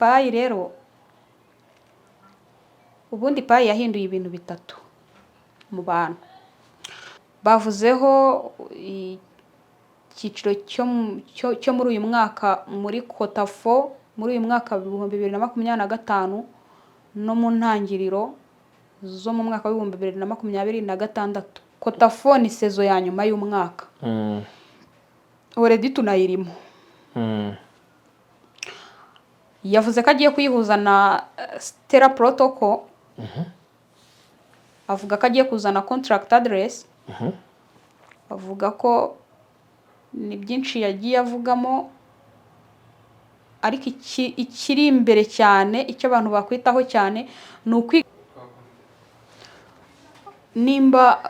Pi rero, ubundi Pi yahinduye ibintu bitatu mu bantu. Bavuzeho icyiciro cyo muri uyu mwaka, muri quarter four, muri uyu mwaka 2025, no mu ntangiriro zo mu mwaka wa 2026. Quarter four ni saison ya nyuma y'umwaka. Already tunayirimo. Yavuze ko agiye kuyihuza na Stellar Protocol, avuga ko agiye kuzana contract address, avuga ko ni byinshi yagiye avugamo, ariko ikiri imbere cyane, icyo abantu bakwitaho cyane, ni ukwi nimba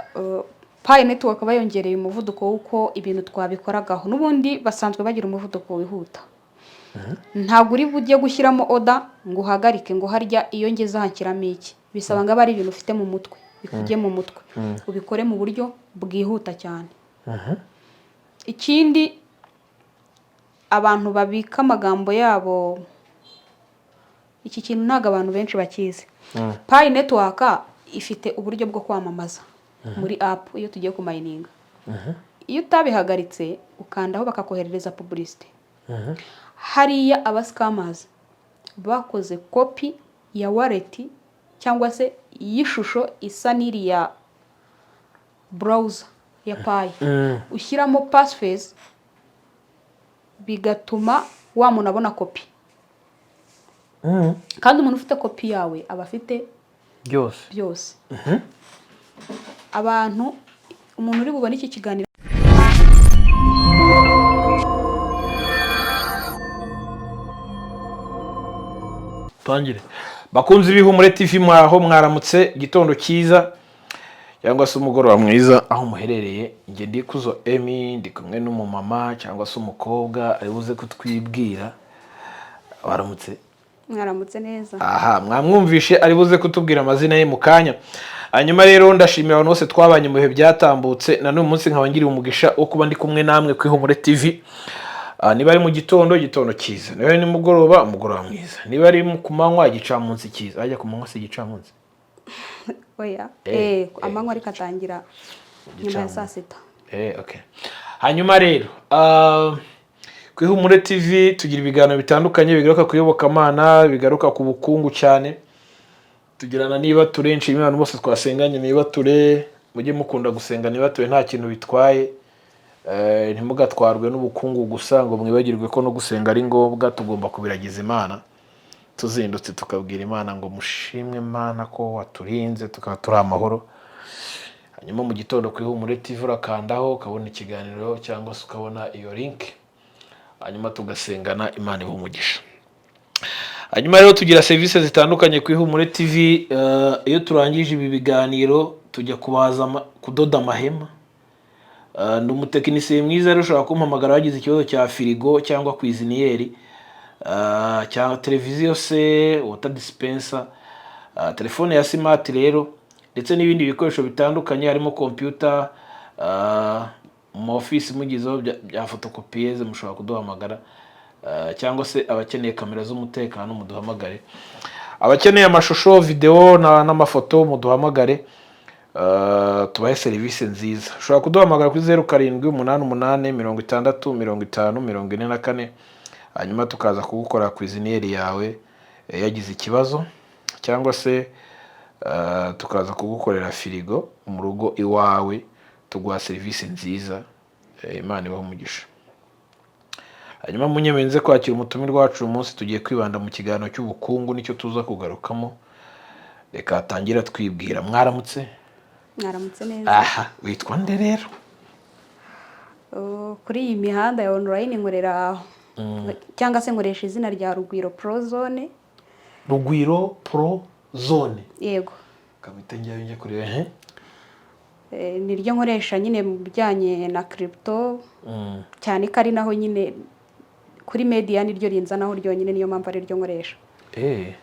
Pi Network bayongereye umuvuduko w'uko ibintu twabikoragaho. N'ubundi basanzwe bagira umuvuduko wihuta. Ntabwo uri bujye gushyiramo order ngo uhagarike ngo harya iyo ngeze aha nshyiramo iki. Bisaba ngo abe ari ibintu ufite mu mutwe, bikujye mu mutwe, ubikore mu buryo bwihuta cyane. Ikindi, abantu babika amagambo yabo, iki kintu ntabwo abantu benshi bakizi. Pi Network ifite uburyo bwo kwamamaza muri app. Iyo tugiye kumayininga, iyo utabihagaritse, ukandaho bakakoherereza publicité. Hariya aba scammers bakoze kopi ya wallet cyangwa se y'ishusho isa n'iriya browser ya Pi, ushyiramo passphrase, bigatuma wa muntu abona kopi. Kandi umuntu ufite kopi yawe aba afite byose. Byose. Abantu, umuntu uri bubone iki kiganiro. Tangire. Bakunzi b'Ihumure TV, mwaho mwaramutse, igitondo cyiza cyangwa se umugoroba mwiza aho muherereye. Njye ndi Kuzo Emi, ndi kumwe n'umumama cyangwa se umukobwa ari buze kutwibwira. Waramutse? Mwaramutse neza. Aha mwamwumvishe, ari buze kutubwira amazina ye mu kanya. Hanyuma rero ndashimira abantu bose twabanye mu bihe byatambutse, na n'uyu munsi nkaba ngiriye umugisha wo kuba ndi kumwe namwe ku Ihumure TV. Niba ari mu gitondo, igitondo cyiza; niba ari nimugoroba, umugoroba mwiza; niba ari ku manywa, igicamunsi cyiza. Ajya ku manywa si igicamunsi? Oya. Amanywa ariko atangira nyuma ya saa 6. Okay. Hanyuma rero ku Ihumure TV tugira ibiganiro bitandukanye bigaruka ku iyobokamana, bigaruka ku bukungu cyane. Tugirana niba ture, nshimira abantu bose twasenganye. Niba ture, mujye mukunda gusenga, niba ture nta kintu bitwaye. Ntimugatwarwe n'ubukungu gusa ngo mwibagirwe ko no gusenga ari ngombwa. Tugomba kubiragiza Imana tuzindutse, tukabwira Imana ngo mushimwe Mana ko waturinze tukaba turi amahoro. Hanyuma mu gitondo ku Ihumure TV urakandaho ukabona ikiganiro cyangwa se ukabona iyo link, hanyuma tugasengana. Imana iba umugisha. Hanyuma rero tugira serivisi zitandukanye ku Ihumure TV. Iyo turangije ibi biganiro tujya kubaza kudoda amahema. Ndi umutekinisiye mwiza rero, ushobora kumpamagara wagize ikibazo cya firigo cyangwa cuisinière cyangwa televiziyo se, water dispenser, telefone ya smart rero, ndetse n'ibindi bikoresho bitandukanye harimo computer mu office mugizeho bya photocopieuse, mushobora kuduhamagara, cyangwa se abakeneye kamera z'umutekano muduhamagare, abakeneye amashusho, videwo n'amafoto muduhamagare, tubahe serivisi nziza. Ushobora kuduhamagara kuri 0788 60 50 44, hanyuma tukaza kugukora cuisinière yawe yagize ikibazo, cyangwa se tukaza kugukorera firigo mu rugo iwawe. Tuguha serivisi nziza. Imana ibahe umugisha. Hanyuma munyemerere kwakira umutumirwa wacu uyu munsi. Tugiye kwibanda mu kiganiro cy'ubukungu, nicyo tuza kugarukamo. Reka atangira twibwira. Mwaramutse? Mwaramutse neza. Aha witwa nde rero? Kuri iyi mihanda ya online nkorera cyangwa se nkoresha izina rya Rugwiro Prozone. Rugwiro Pro Zone? Yego. Kamite njyayo njye kureba he. Niryo nkoresha nyine mu bijyanye na crypto, cyane ko ari naho nyine kuri media niryo rinzanaho ryonyine, niyo mpamvu ari ryo nkoresha. Okay.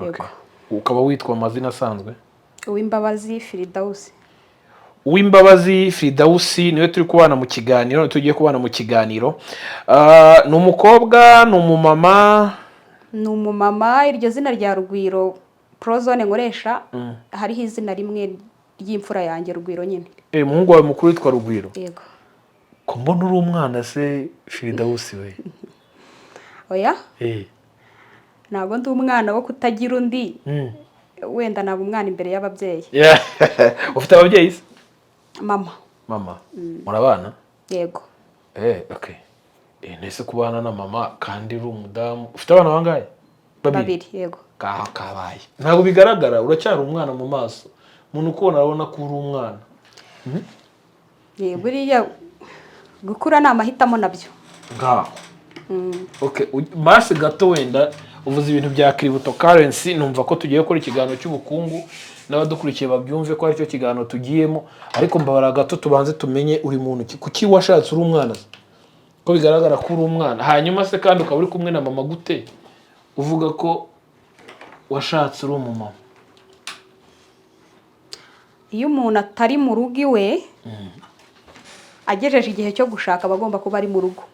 Yego. Ukaba witwa amazina asanzwe? Uwimbabazi Firidausi. Uwimbabazi Firidausi niwe turi kubana mu kiganiro, tugiye kubana mu kiganiro. Ni umukobwa, ni umumama? Ni umumama. Iryo zina rya Rugwiro Prozone nkoresha, hariho izina rimwe ry'imfura yanjye, Rugwiro nyine. Umuhungu wawe mukuru witwa Rugwiro? Yego. Ko mbona uri umwana se, Firidawusi we? Oya, ntabwo ndi umwana wo kutagira undi. Wenda naba umwana imbere y'ababyeyi. Yeah. Ufite ababyeyi se? Mama. Mama murabana? Yego. Okay. Nese kubana na mama kandi uri umudamu, ufite abana bangahe? Babiri? Babiri, yego. Kaha kabaye, ntabwo bigaragara, uracyari umwana mu maso. Umuntu ukubona arabona ko uri umwana. Buriya gukura ni amahitamo nabyo. Ngaho, okay, basi gato wenda uvuze ibintu bya cryptocurrency, numva ko tugiye gukora ikiganiro cy'ubukungu, n'abadukurikiye babyumve ko aricyo kiganiro tugiyemo. Ariko mbabara gato tubanze tumenye uri muntu ki. Kuki washatse uri umwana se? Ko bigaragara ko uri umwana, hanyuma se kandi ukaba uri kumwe na mama gute, uvuga ko washatse uri umumama? Iyo umuntu atari mu rugo iwe, agejeje igihe cyo gushaka, aba agomba kuba ari mu rugo.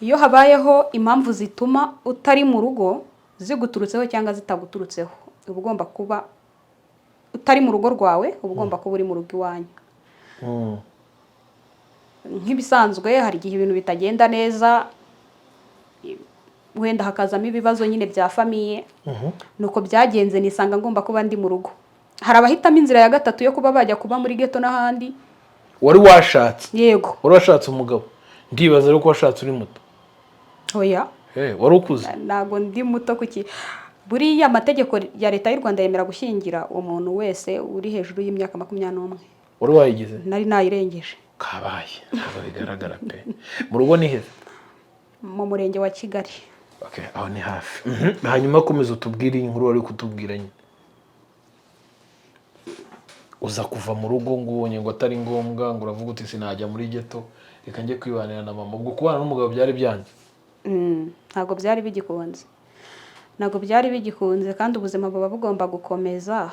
Iyo habayeho impamvu zituma utari mu rugo, ziguturutseho cyangwa zitaguturutseho, uba ugomba kuba utari mu rugo rwawe, uba ugomba kuba uri mu rugo iwanyu. Nk'ibisanzwe, hari igihe ibintu bitagenda neza, wenda hakazamo ibibazo nyine bya famille. Nuko byagenze, nisanga ngomba kuba ndi mu rugo. Hari abahitamo inzira ya gatatu yo kuba bajya kuba muri ghetto n'ahandi. Wari washatse? Yego. Wari washatse umugabo. Ndibaza rero ko washatse uri muto. Oya. Wari ukuze? Ntabwo ndi muto. Kuki buriya amategeko ya Leta y'u Rwanda yemera gushyingira umuntu wese uri hejuru y'imyaka 21. Wari wayigize? Nari nayirengeje. Kabaye, ntabwo bigaragara pe. Mu rugo ni heza? Mu murenge wa Kigali. Okay, aho ni hafi. Hanyuma komeza utubwire inkuru wari kutubwira nyine. Uza kuva mu rugo ngo ubonye ngo atari ngombwa, ngo uravuga uti: "Sinajya muri ghetto, reka njye kwibanira na mama." Ubwo kubana n'umugabo byari byanze? Ntabwo byari bigikunze, ntabwo byari bigikunze, kandi ubuzima buba bugomba gukomeza.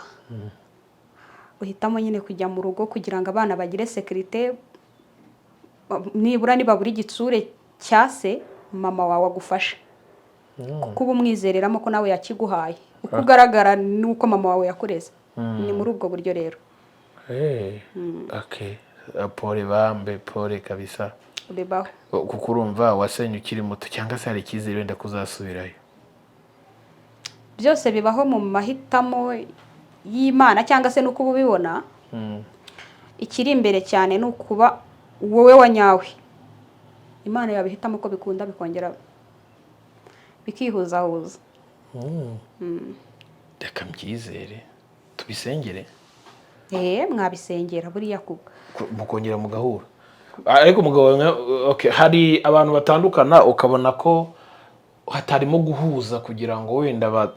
Uhitamo nyine kujya mu rugo kugira ngo abana bagire sécurité, nibura nibabura igitsure cya se, mama wawe agufashe, kuko uba umwizereramo ko nawe yakiguhaye. Uko ugaragara n'uko mama wawe yakureze. Ni muri ubwo buryo rero. Okay. Pole bambe, pole kabisa. Bibaho. Kuko urumva wasenye ukiri muto, cyangwa se hari icyizere wenda kuzasubirayo? Byose bibaho mu mahitamo y'Imana cyangwa se n'uko uba ubibona. Ikiri imbere cyane ni ukuba wowe wa nyawe. Imana yabihitamo ko bikunda, bikongera bikihuzahuza. Reka mbyizere, tubisengere. Mwabisengera buriya ku Mukongera mugahura. Ariko umugabo wawe okay, hari abantu batandukana ukabona ko hatarimo guhuza kugira ngo wenda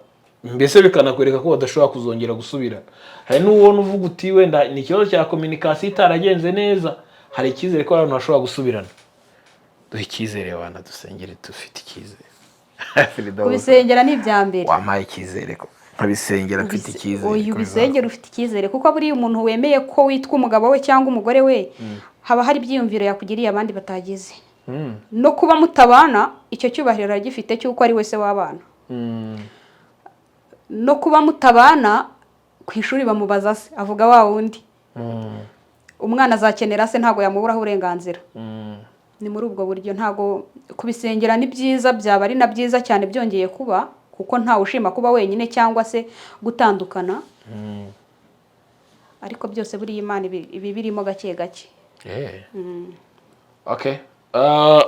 mbese bikanakwereka ko badashobora kuzongera gusubira. Hari n'uwubona uvuga uti wenda ni ikibazo cya communication itaragenze neza. Hari icyizere ko abantu bashobora gusubirana? Duhe icyizere, wana dusengere dufite icyizere. Kubisengera ni ibya mbere. Wampaye icyizere ko nkabisengera mfite icyizere Oya, ko ubisengera ufite icyizere, kuko buriya umuntu wemeye ko witwa umugabo we cyangwa umugore we, haba hari ibyiyumviro yakugiriye abandi batagize. No kuba mutabana, icyo cyubahiro aragifite cy'uko ari we se w'abana. No kuba mutabana, ku ishuri bamubaza se, avuga wa wundi. Umwana azakenera se, ntabwo yamuburaho uburenganzira. Ni muri ubwo buryo. Ntabwo kubisengera ni byiza, byaba ari na byiza cyane byongeye kuba, kuko ntawe ushima kuba wenyine cyangwa se gutandukana. Ariko byose buriya Imana ibi birimo gake gake. Okay.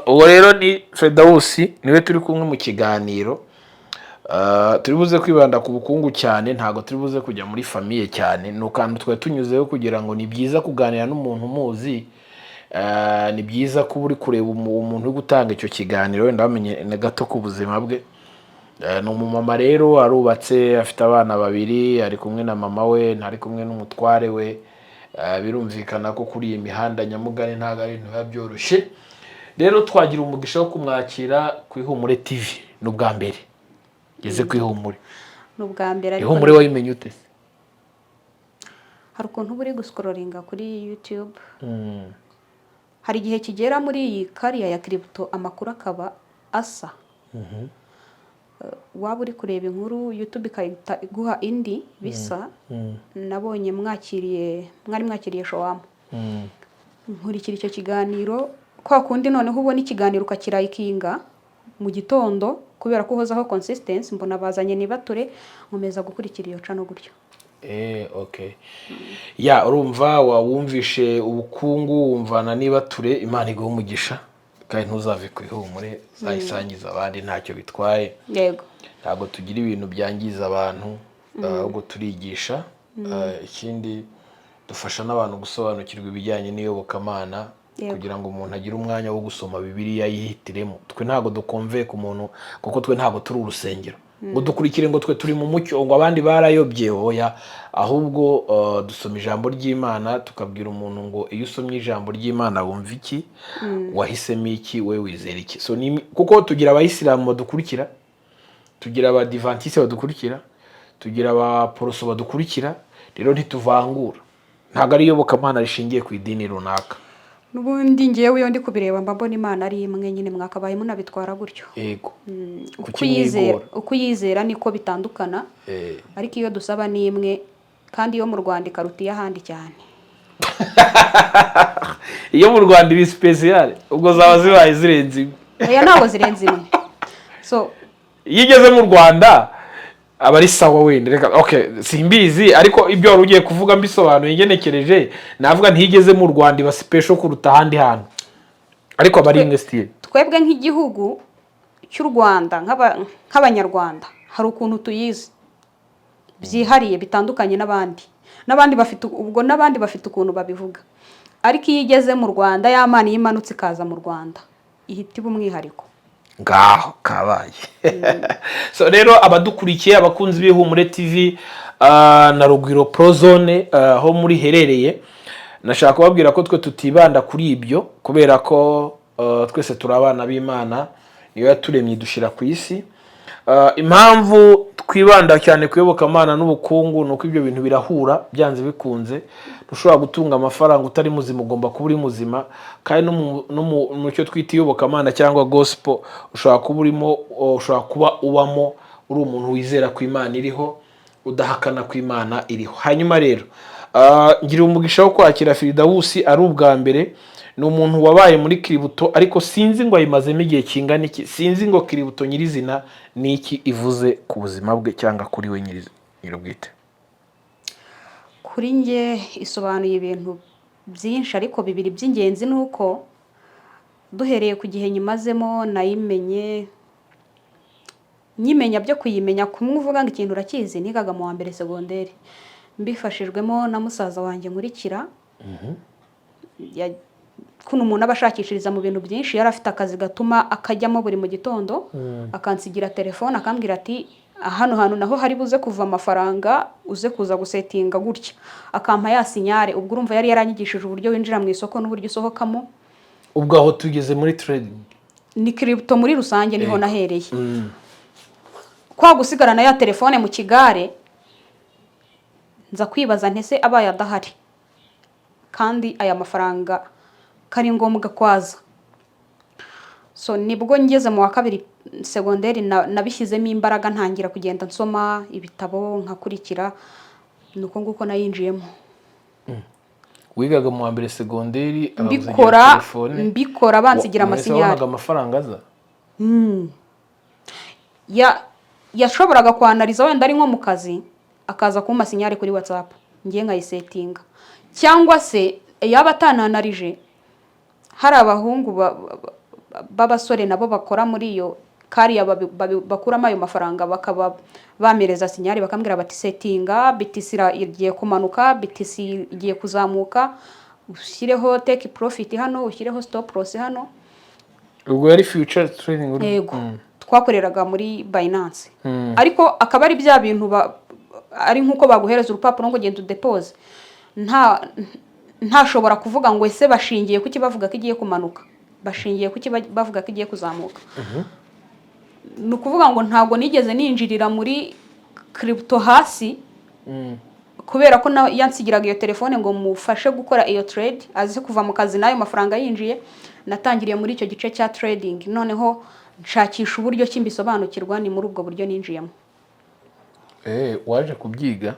Uwo rero ni Fedawusi, niwe turi kumwe mu kiganiro. Turi buze kwibanda ku bukungu cyane, ntabwo turi buze kujya muri famille cyane. Ni akantu twari tunyuzeho kugira ngo ni byiza kuganira n'umuntu umuzi. Ni byiza kuba uri kureba umuntu uri gutanga icyo kiganiro, wenda wamenye na gato ku buzima bwe. Ni umumama rero, arubatse, afite abana babiri, ari kumwe na mama we, ntari kumwe n'umutware we. Birumvikana ko kuri iyi mihanda nyamugani ntabwo ari ibintu biba byoroshye. Rero twagira umugisha wo kumwakira ku Ihumure TV. Ni ubwa mbere ngeze ku Ihumure. Ni ubwa mbere, ariko Ihumure wayimenye ute se? Hari ukuntu uba uri guscrollinga kuri YouTube. Hari igihe kigera muri iyi career ya crypto amakuru akaba asa. Waba uri kureba inkuru, YouTube ikahita iguha indi bisa. Nabonye mwakiriye, mwari mwakiriye Showamu, nkurikira icyo kiganiro. Kwa kundi noneho ubona ikiganiro ukakirayikinga mu gitondo kubera ko uhozaho consistency, mbona bazanye nibature, nkomeza gukurikira iyo channel gutyo. Okay. Ya, urumva wawumvishe ubukungu, wumvana nibature. Imana iguha umugisha, kandi ntuzave ku Ihumure, uzayisangiza abandi, ntacyo bitwaye. Yego. Ntabwo tugira ibintu byangiza abantu, ahubwo turigisha. Ikindi dufasha n'abantu gusobanukirwa ibijyanye n'iyobokamana, kugira ngo umuntu agire umwanya wo gusoma Bibiliya yihitiremo. Twe ntabwo dukomveye ku muntu, kuko twe ntabwo turi urusengero ngo dukurikire ngo twe turi mu mucyo, ngo abandi barayobye. Oya, ahubwo dusoma ijambo ry'Imana, tukabwira umuntu ngo iyo usomye ijambo ry'Imana wumva iki, wahisemo iki, we wizera iki? So, kuko tugira Abayisilamu badukurikira, tugira Abadivantisi badukurikira, tugira Abaporoso badukurikira. Rero ntituvangura, ntabwo ari iyobokamana rishingiye ku idini runaka. N'ubundi ngewe iyo ndi kubireba mba mbona Imana ari imwe nyine, mwakabaye munabitwara gutyo. Yego. Uko Kuki uyizera, mwigora? uko uyizera niko bitandukana, ariko iyo dusaba ni imwe, kandi iyo mu Rwanda ikaruta iy'ahandi cyane. Iyo mu Rwanda ibi special, ubwo zaba zibaye zirenze imwe. Oya, ntabwo zirenze imwe, so Iyo igeze mu Rwanda aba ari sawa wenda. Reka, okay, simbizi, ariko ibyo wari ugiye kuvuga mbisobanuye ngenekereje, navuga ntigeze mu Rwanda iba special kuruta ahandi hantu, ariko aba ari imwe still. Twebwe nk'igihugu cy'u Rwanda, nk'Abanyarwanda, hari ukuntu tuyizi byihariye bitandukanye n'abandi bafite, ubwo n'abandi bafite ukuntu babivuga. Ariko iyo igeze mu Rwanda, ya Mana iyo imanutse ikaza mu Rwanda, ihita iba umwihariko. Ngaho kabaye. So rero abadukurikiye, abakunzi b'Ihumure TV na Rugwiro Prozone, aho muri herereye, nashaka kubabwira ko twe tutibanda kuri ibyo, kubera ko twese turi abana b'Imana, niyo yaturemye idushyira ku isi. Impamvu twibanda cyane ku iyobokamana n'ubukungu ni uko ibyo bintu birahura byanze bikunze. Ntushobora gutunga amafaranga utari muzima, ugomba kuba uri muzima. Kandi no mu cyo twita iyobokamana cyangwa gospel, ushobora kuba urimo, ushobora kuba ubamo uri umuntu wizera ko Imana iriho, udahakana ko Imana iriho. Hanyuma rero ngira umugisha wo kwakira Firidawusi ari ubwa mbere. Ni umuntu wabaye muri crypto, ariko sinzi ngo ayimazemo igihe kingana iki, sinzi ngo crypto nyirizina ni iki ivuze ku buzima bwe cyangwa kuri we nyir'ubwite. Kuri njye isobanuye ibintu byinshi, ariko bibiri by'ingenzi ni uko duhereye ku gihe nyimazemo, nayimenye, nyimenya byo kuyimenya kumwe uvuga ngo ikintu urakizi, nigaga mu wa mbere segonderi, mbifashijwemo na musaza wanjye nkurikira. Kuno umuntu aba ashakishiriza mu bintu byinshi, yari afite akazi gatuma akajyamo buri mu gitondo, akansigira telefone, akambwira ati: "Hano hantu naho hari buze kuva amafaranga, uze kuza gusetinga gutya," akampa ya signal. Ubwo urumva yari yaranyigishije uburyo winjira mu isoko n'uburyo usohokamo. Ubwo aho tugeze muri trading? Ni crypto muri rusange, niho nahereye. Kwa gusigarana ya telefone mu kigare, nza kwibaza ntese abaye adahari kandi aya mafaranga kari ngombwa kwaza? So nibwo ngeze mu wa kabiri segonderi nabishyizemo imbaraga, ntangira kugenda nsoma ibitabo, nkakurikira. Ni uko nguko nayinjiyemo. Wigaga mu wa mbere segonderi, akagusigira Mbikora telefone? Mbikora bansigira Mwese ama signal. wabonaga amafaranga aza? Yashoboraga kwanariza wenda ari nko mu kazi, akaza kumpa signal kuri WhatsApp, ngiye nkayisetinga, cyangwa se yaba atananarije, hari abahungu b'abasore nabo bakora muri iyo kariya bakuramo ayo mafaranga, bakaba bamereza signal, bakambwira bati: "Setinga BTC igiye kumanuka, BTC igiye kuzamuka, ushyireho take profit hano, ushyireho stop loss hano." Ubwo yari future trading Yego. Twakoreraga muri Binance, ariko akaba ari bya bintu ari nk'uko baguhereza urupapuro ngo ugenda udepoze, ntashobora kuvuga ngo ese bashingiye kuki bavuga ko igiye kumanuka, bashingiye kuki bavuga ko igiye kuzamuka. Ni ukuvuga ngo ntabwo nigeze ninjirira muri crypto hasi, kubera ko yansigiraga iyo telefone ngo mufashe gukora iyo trade, aze kuva mu kazi n'ayo mafaranga yinjiye. Natangiriye muri icyo gice cya trading, noneho Nshakisha uburyo ki mbisobanukirwa. Ni muri ubwo buryo ninjiyemo. Waje kubyiga?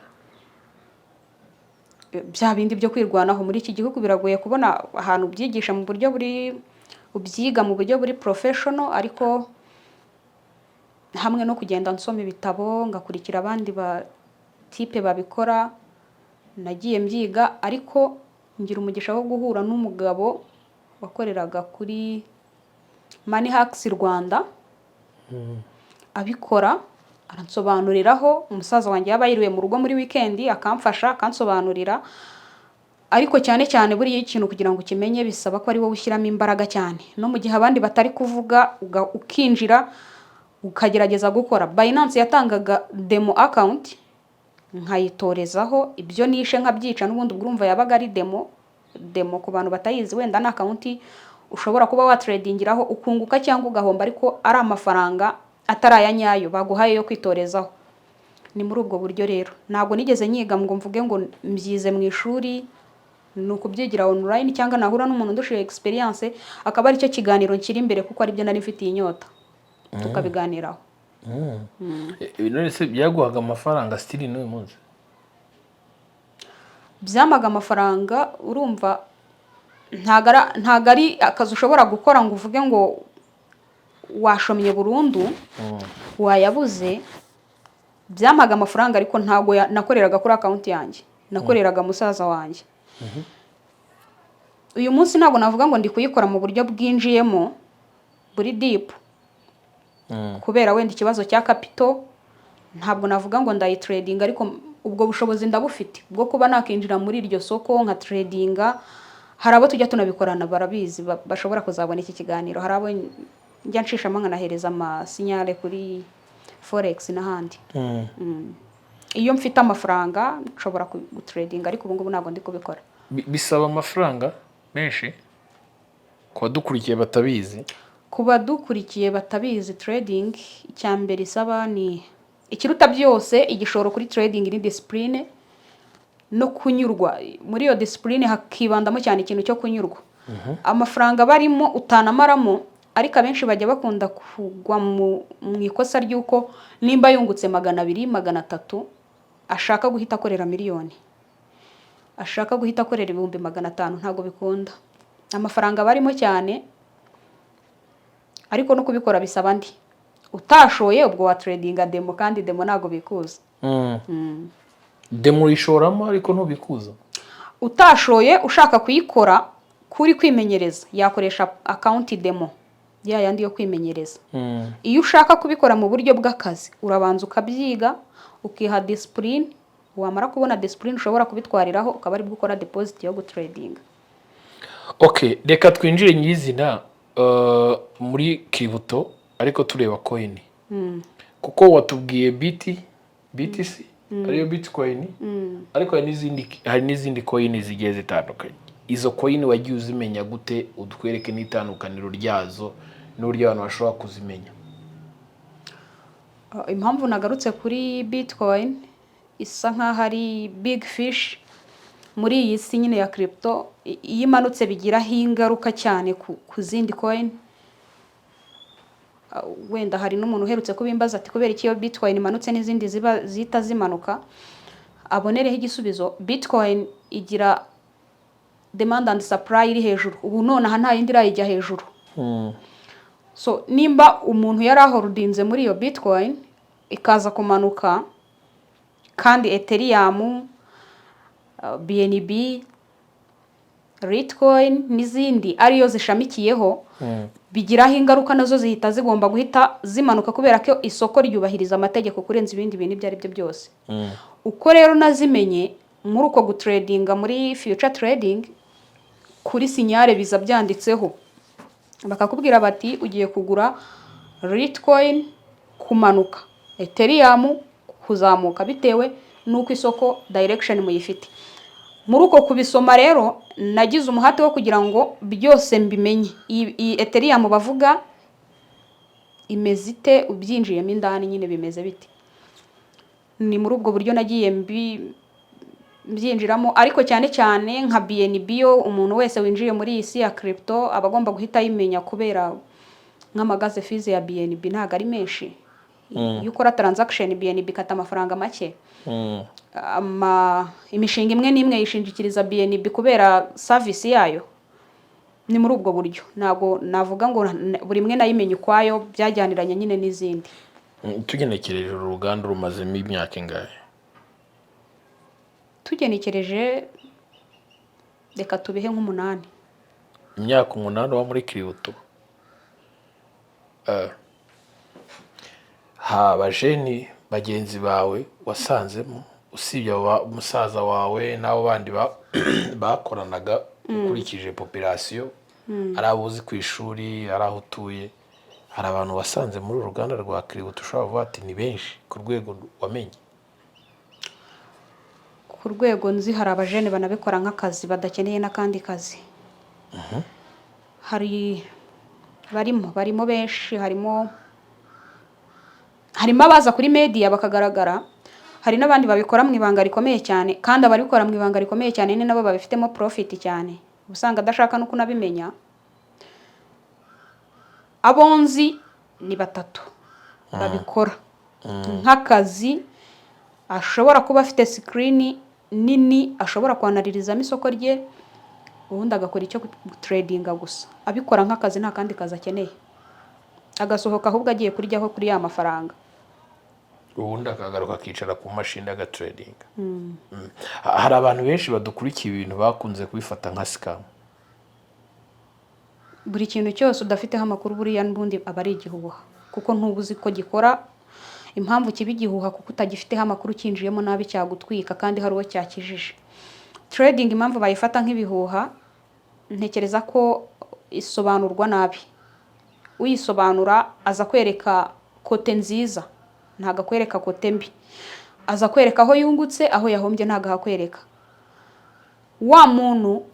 Bya bindi byo kwirwanaho muri iki gihugu, biragoye kubona ahantu ubyigisha mu buryo buri, ubyiga mu buryo buri professional, ariko hamwe no kugenda nsoma ibitabo, ngakurikira abandi ba type babikora, nagiye mbyiga. Ariko ngira umugisha wo guhura n'umugabo wakoreraga kuri Money Hacks Rwanda abikora, aransobanuriraho. Umusaza wanjye yaba yiriwe mu rugo muri weekend, akamfasha, akansobanurira. Ariko cyane cyane buriya ikintu kugira ngo ukimenye bisaba ko ari wowe ushyiramo imbaraga cyane, no mu gihe abandi batari kuvuga, ukinjira ukagerageza gukora. Binance yatangaga demo account, nkayitorezaho ibyo nishe nkabyica. N'ubundi ubwo urumva yabaga ari demo. Demo ku bantu batayizi wenda, ni account ushobora kuba watradingiraho ukunguka cyangwa ugahomba, ariko ari amafaranga atari aya nyayo baguhaye yo kwitorezaho. Ni muri ubwo buryo rero. Ntabwo nigeze nyiga ngo mvuge ngo mbyize mu ishuri, ni ukubyigira online cyangwa nahura n'umuntu undushije experience, akaba aricyo kiganiro nshyira imbere, kuko aribyo nari mfitiye inyota, tukabiganiraho. None se byaguhaga amafaranga still n'uyu munsi? Byamaga amafaranga. Urumva ntabwo ari akazi ushobora gukora ngo uvuge ngo washomye burundu, wayabuze. Byamaga amafaranga, ariko ntabwo nakoreraga kuri account yanjye, nakoreraga musaza wanjye. Uyu munsi ntabwo navuga ngo ndi kuyikora mu buryo bwinjiyemo buri deep, kubera wenda ikibazo cya capital. Ntabwo navuga ngo ndayitradinga, ariko ubwo bushobozi ndabufite bwo kuba nakinjira muri iryo soko nka tradinga. Hari abo tujya tunabikorana barabizi, bashobora kuzabona iki kiganiro. Hari abo njya nshishamo nkanahereza amasignal kuri forex n'ahandi. Iyo mfite amafaranga nshobora gutradinga, ariko ubu ngubu ntabwo ndi kubikora. Bisaba amafaranga menshi ku badukurikiye batabizi? Ku badukurikiye batabizi, trading icya mbere isaba ni ikiruta byose igishoro kuri trading ni discipline no kunyurwa. Muri iyo discipline hakibandamo cyane ikintu cyo kunyurwa. Amafaranga barimo utanamaramo, ariko abenshi bajya bakunda kugwa mu ikosa ry'uko nimba yungutse 200, 300, ashaka guhita akorera miliyoni, ashaka guhita akorera 500,000. Ntabwo bikunda. Amafaranga barimo cyane, ariko no kubikora bisaba andi. Utashoye ubwo wa tradinga demo, kandi demo ntabwo bikuza. Demo uyishoramo ariko ntubikuza. Utashoye ushaka kuyikora kuri kwimenyereza, yakoresha account demo, ya yandi yo kwimenyereza. Iyo ushaka kubikora mu buryo bw'akazi, urabanza ukabyiga, ukiha discipline. Wamara kubona discipline ushobora kubitwariraho, ukaba aribwo ukora deposit yo gutradinga. Okay, reka twinjire nyirizina muri crypto, ariko tureba coin, kuko watubwiye BTC ariyo bitcoin, ariko hari n'izindi coin zigiye zitandukanye. Izo coin wagiye uzimenya gute? Utwereke n'itandukaniro ryazo n'uburyo abantu bashobora kuzimenya. Impamvu nagarutse kuri bitcoin, isa nkaho ari big fish muri iyi si nyine ya crypto. Iyo imanutse bigiraho ingaruka cyane ku zindi coin. Wenda hari n'umuntu uherutse kubimbaza ati: "Kubera iki iyo bitcoin imanutse n'izindi ziba zihita zimanuka?" Abonereho igisubizo. Bitcoin igira demand and supply iri hejuru. Ubu nonaha nta yindi irayijya hejuru. So nimba umuntu yari aholdinze muri iyo bitcoin ikaza kumanuka, kandi Ethereum, BNB, Litecoin n'izindi ariyo zishamikiyeho, bigiraho ingaruka, nazo zihita zigomba guhita zimanuka, kubera ko isoko ryubahiriza amategeko kurenza ibindi bintu ibyo ari byo byose. Uko rero nazimenye muri uko gutradinga muri future trading, kuri signal biza byanditseho, bakakubwira bati: "Ugiye kugura Litecoin kumanuka, Ethereum kuzamuka," bitewe n'uko isoko direction muyifite. Muri uko kubisoma rero, nagize umuhate wo kugira ngo byose mbimenye. Iyi Ethereum bavuga imeze ite? Ubyinjiyemo indani nyine bimeze bite? Ni muri ubwo buryo nagiye mbyinjiramo. Ariko cyane cyane nka BNB yo, umuntu wese winjiye muri iyi si ya crypto aba agomba guhita ayimenya, kubera Nk'ama gas fees ya BNB ntabwo ari menshi. Iyo ukora transaction, BNB ikata amafaranga make. Imishinga imwe n'imwe yishingikiriza BNB kubera service yayo. Ni muri ubwo buryo, ntabwo navuga ngo buri imwe nayimenye ukwayo, byajyaniranye nyine n'izindi. Tugenekereje, uru ruganda rumazemo imyaka ingahe? Tugenekereje, reka tubihe nk'umunani. Imyaka 8 uba muri crypto. Ha abajeni bagenzi bawe wasanzemo, usibye abo musaza wawe n'abo bandi bakoranaga, ukurikije population, ari abo uzi ku ishuri, ari aho utuye, hari abantu wasanze muri uru ruganda rwa crypto ushobora kuvuga ati ni benshi ku rwego wamenye? Ku rwego nzi, hari abajene banabikora nk'akazi, badakeneye n'akandi kazi. Hari barimo benshi, harimo abaza kuri media bakagaragara, hari n'abandi babikora mu ibanga rikomeye cyane. Kandi ababikora mu ibanga rikomeye cyane ni nabo babifitemo profit cyane. Uba usanga adashaka no kunabimenya. Abo nzi ni batatu babikora nk'akazi, ashobora kuba afite screen nini ashobora kwanaririzamo isoko rye, ubundi agakora icyo gutradinga gusa, abikora nk'akazi, nta kandi kazi akeneye, agasohoka ahubwo agiye kuryaho kuri ya mafaranga. Ubundi akagaruka akicara ku mashini agatradinga. Hari abantu benshi badukurikiye, ibintu bakunze kubifata nka scam. Buri kintu cyose udafiteho amakuru buriya n'ubundi aba ari igihuha, kuko ntuba uzi ko gikora. Impamvu kiba igihuha, kuko utagifiteho amakuru, cyinjiyemo nabi cyagutwika, kandi hari uwo cyakijije. Trading, impamvu bayifata nk'ibihuha, ntekereza ko isobanurwa nabi. Uyisobanura aza kwereka côté nziza, ntabwo akwereka côté mbi. Aza kwereka aho yungutse, aho yahombye ntabwo ahakwereka. Wa muntu,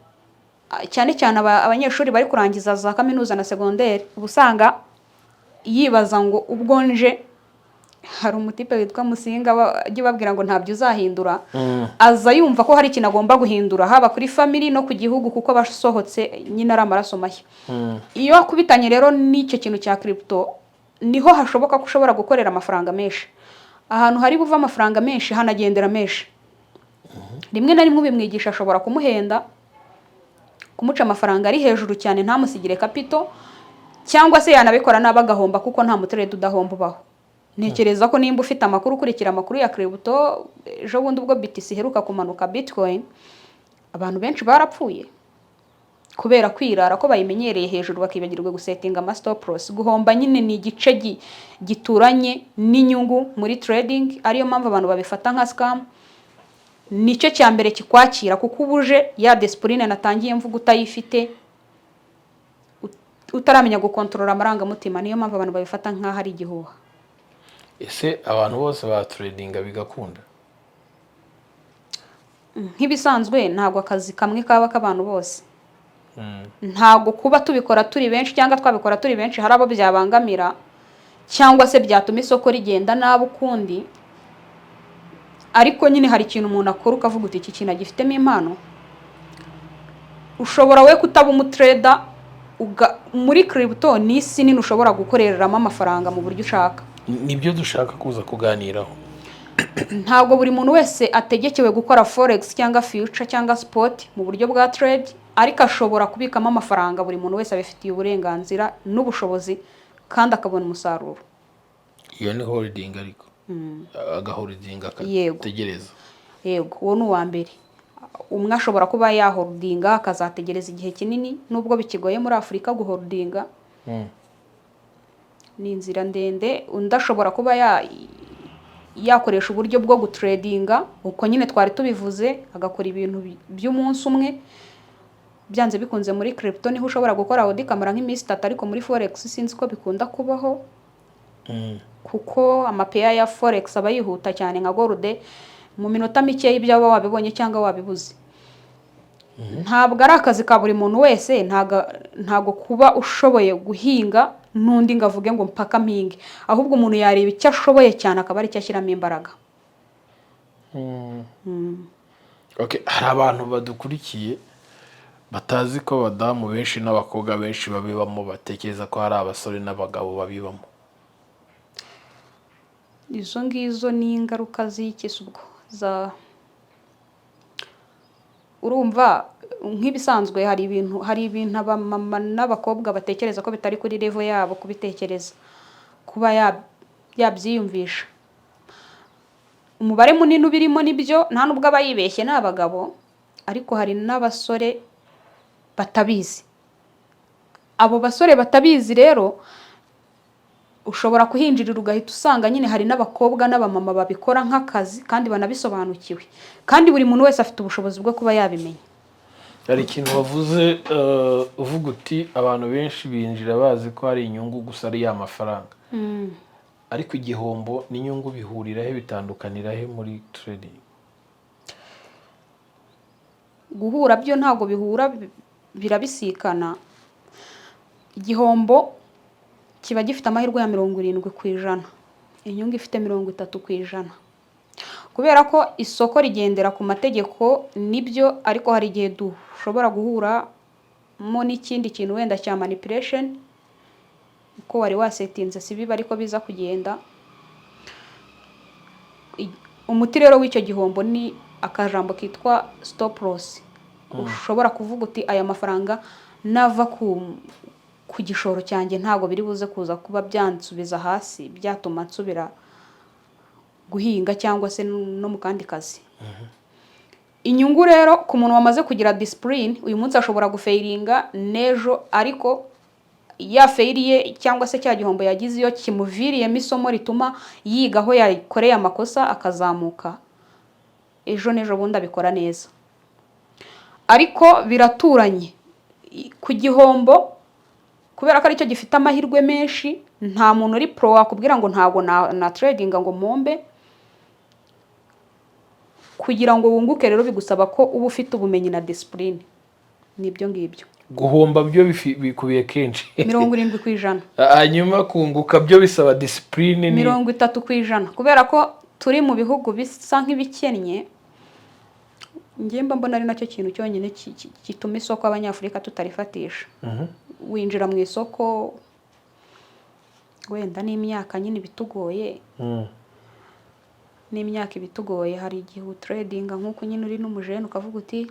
cyane cyane abanyeshuri bari kurangiza za kaminuza na segonderi, uba usanga yibaza ngo ubwo nje. Hari umutipe witwa Musinga ajya ubabwira ngo ntabyo uzahindura. Aza yumva ko hari ikintu agomba guhindura, haba kuri family no ku gihugu, kuko aba asohotse nyine ari amaraso mashya. Iyo akubitanye rero n'icyo kintu cya crypto, niho hashoboka ko ushobora gukorera amafaranga menshi. Ahantu hari buva amafaranga menshi hanagendera menshi. Rimwe na rimwe ubimwigisha ashobora kumuhenda, kumuca amafaranga ari hejuru cyane, ntamusigire capital, cyangwa se yanabikora nabi agahomba, kuko nta mutrader udahomba ubaho. Ntekereza ko nimba ufite amakuru, ukurikira amakuru ya crypto, ejo bundi ubwo BTC iheruka kumanuka, Bitcoin, abantu benshi barapfuye kubera kwirara ko bayimenyereye hejuru, bakibagirwa gusettinga ama stop loss. Guhomba nyine ni igice gituranye n'inyungu muri trading, ariyo mpamvu abantu babifata nka scam. Nicyo cya mbere kikwakira, kuko uba uje ya discipline natangiye mvuga utayifite, utaramenya gukontorora amarangamutima. Niyo mpamvu abantu babifata nk'aho ari igihuha. Ese abantu bose batradinga bigakunda? Nk'ibisanzwe, ntabwo akazi kamwe kaba k'abantu bose. Ntabwo kuba tubikora turi benshi cyangwa twabikora turi benshi hari abo byabangamira cyangwa se byatuma isoko rigenda nabi ukundi. Ariko nyine hari ikintu umuntu akora ukavuga uti iki kintu agifitemo impano. Ushobora we kutaba umutrader, muri crypto ni isi nini ushobora gukoreramo amafaranga mu buryo ushaka. Nibyo dushaka kuza kuganiraho. Ntabwo buri muntu wese ategekewe gukora forex cyangwa future cyangwa spot mu buryo bwa trade, ariko ashobora kubikamo amafaranga. Buri muntu wese abifitiye uburenganzira n'ubushobozi, kandi akabona umusaruro. Iyo ni holding, ariko agaholdinga, Yego. akategereza. Yego, uwo ni uwa mbere. Umwe ashobora kuba yaholdinga akazategereza igihe kinini, nubwo bikigoye muri Afurika guholdinga, ni inzira ndende. Undi ashobora kuba yakoresha uburyo bwo gutradinga uko nyine twari tubivuze, agakora ibintu by'umunsi umwe. Byanze bikunze muri crypto niho ushobora gukora order ikamara nk'iminsi 3, ariko muri forex sinzi ko bikunda kubaho, kuko amapair ya forex aba yihuta cyane. Nka gold, mu minota mike ibyo waba wabibonye cyangwa wabibuze. Ntabwo ari akazi ka buri muntu wese. Ntabwo kuba ushoboye guhinga n'undi ngo avuge ngo mpaka mpinge, ahubwo umuntu yareba icyo ashoboye cyane akaba aricyo ashyiramo imbaraga. Okay, hari abantu badukurikiye. Batazi ko abadamu benshi n'abakobwa benshi babibamo, batekereza ko hari abasore n'abagabo babibamo. Izo ngizo ni ingaruka z'iki se? Ubwo za urumva nk'ibisanzwe, hari ibintu abamama n'abakobwa batekereza ko bitari kuri level yabo kubitekereza, kuba yabyiyumvisha. Umubare munini ubirimo nibyo, nta nubwo aba yibeshye, ni abagabo, ariko hari n'abasore batabizi. Abo basore batabizi rero, ushobora kuhinjirira ugahita usanga nyine hari n'abakobwa n'abamama babikora nk'akazi kandi banabisobanukiwe, kandi buri muntu wese afite ubushobozi bwo kuba yabimenya. Hari ikintu wavuze, uvuga uti abantu benshi binjira bazi ko hari inyungu gusa, ari ya mafaranga, ariko igihombo n'inyungu bihurira he, bitandukanira he muri trading? Guhura byo ntabwo bihura, birabisikana. Igihombo kiba gifite amahirwe ya 70%, inyungu ifite 30%, kubera ko isoko rigendera ku mategeko nibyo, ariko hari igihe dushobora guhuramo n'ikindi kintu wenda cya manipulation, uko wari wasetinze si biba ariko biza kugenda. Umuti rero w'icyo gihombo ni akajambo kitwa stop loss. Ushobora kuvuga uti aya mafaranga nava ku gishoro cyanjye ntabwo biri buze kuza kuba byansubiza hasi, byatuma nsubira guhinga cyangwa se no mu kandi kazi. Inyungu rero, ku muntu wamaze kugira discipline, uyu munsi ashobora gufailinga n'ejo, ariko ya failure cyangwa se cya gihombo yagize, iyo kimuviriyemo isomo rituma yiga aho yakoreye amakosa, akazamuka, ejo n'ejo bundi abikora neza. Ariko biraturanye ku gihombo, kubera ko aricyo gifite amahirwe menshi. Nta muntu uri pro wakubwira ngo ntabwo na tradinga ngo mpombe. Kugira ngo wunguke rero bigusaba ko uba ufite ubumenyi na discipline, nibyo ngibyo. Guhomba byo bikubiye kenshi. 70%. Hanyuma kunguka byo bisaba discipline ni 30%, kubera ko turi mu bihugu bisa nk'ibikennye. Njye mba mbona ari nacyo kintu cyonyine gituma isoko Abanyafurika tutarifatisha. Winjira mu isoko wenda n'imyaka nyine ibitugoye, n'imyaka ibitugoye. Hari igihe utradinga nk'uko nyine uri n'umujene, ukavuga uti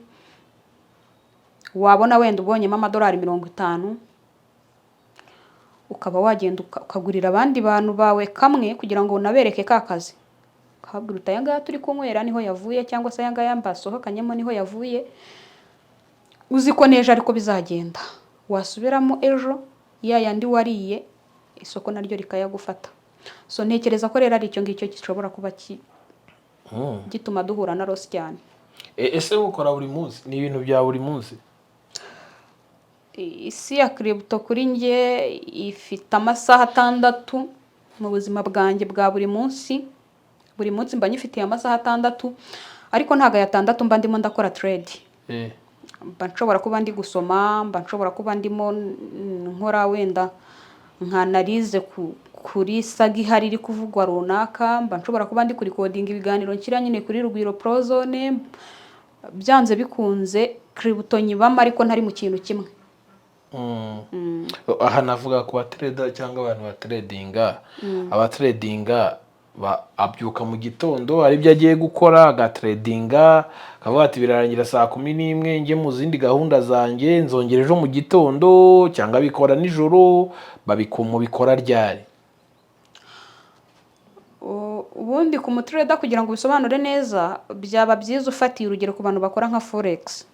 wabona wenda ubonyemo amadolari 50, ukaba wagenda ukagurira abandi bantu bawe kamwe kugira ngo unabereke ka kazi, ukababwira uti aya ngaya turi kunywera niho yavuye, cyangwa se aya ngaya mbasohokanyemo niho yavuye, uzi ko n'ejo ariko bizagenda. Wasubiramo ejo, ya yandi wariye isoko naryo rikayagufata. So ntekereza ko rero ari icyo ngicyo gishobora kuba gituma duhura na loss cyane. Ese ukora buri munsi? Ni ibintu bya buri munsi? Isi ya crypto kuri njye ifite amasaha 6 mu buzima bwanjye bwa buri munsi. Buri munsi mba nyifitiye amasaha 6, ariko ntabwo aya 6 mba ndimo ndakora trade. Mba nshobora kuba ndi gusoma, mba nshobora kuba ndimo nkora wenda nka analyse kuri saga ihari iri kuvugwa runaka, mba nshobora kuba ndi kurecordinga ibiganiro nshyira nyine kuri Rugwiro Prozone. Byanze bikunze crypto nyibamo, ariko ntari mu kintu kimwe. Aha navuga ku batrader cyangwa abantu batradinga. Abatradinga abyuka mu gitondo hari ibyo agiye gukora, agatradinga, akavuga ati birarangira saa 11, njye mu zindi gahunda zanjye, nzongera ejo mu gitondo, cyangwa abikora nijoro. Mubikora ryari? Ubundi ku mutrader, kugira ngo ubisobanure neza, byaba byiza ufatiye urugero ku bantu bakora nka forex.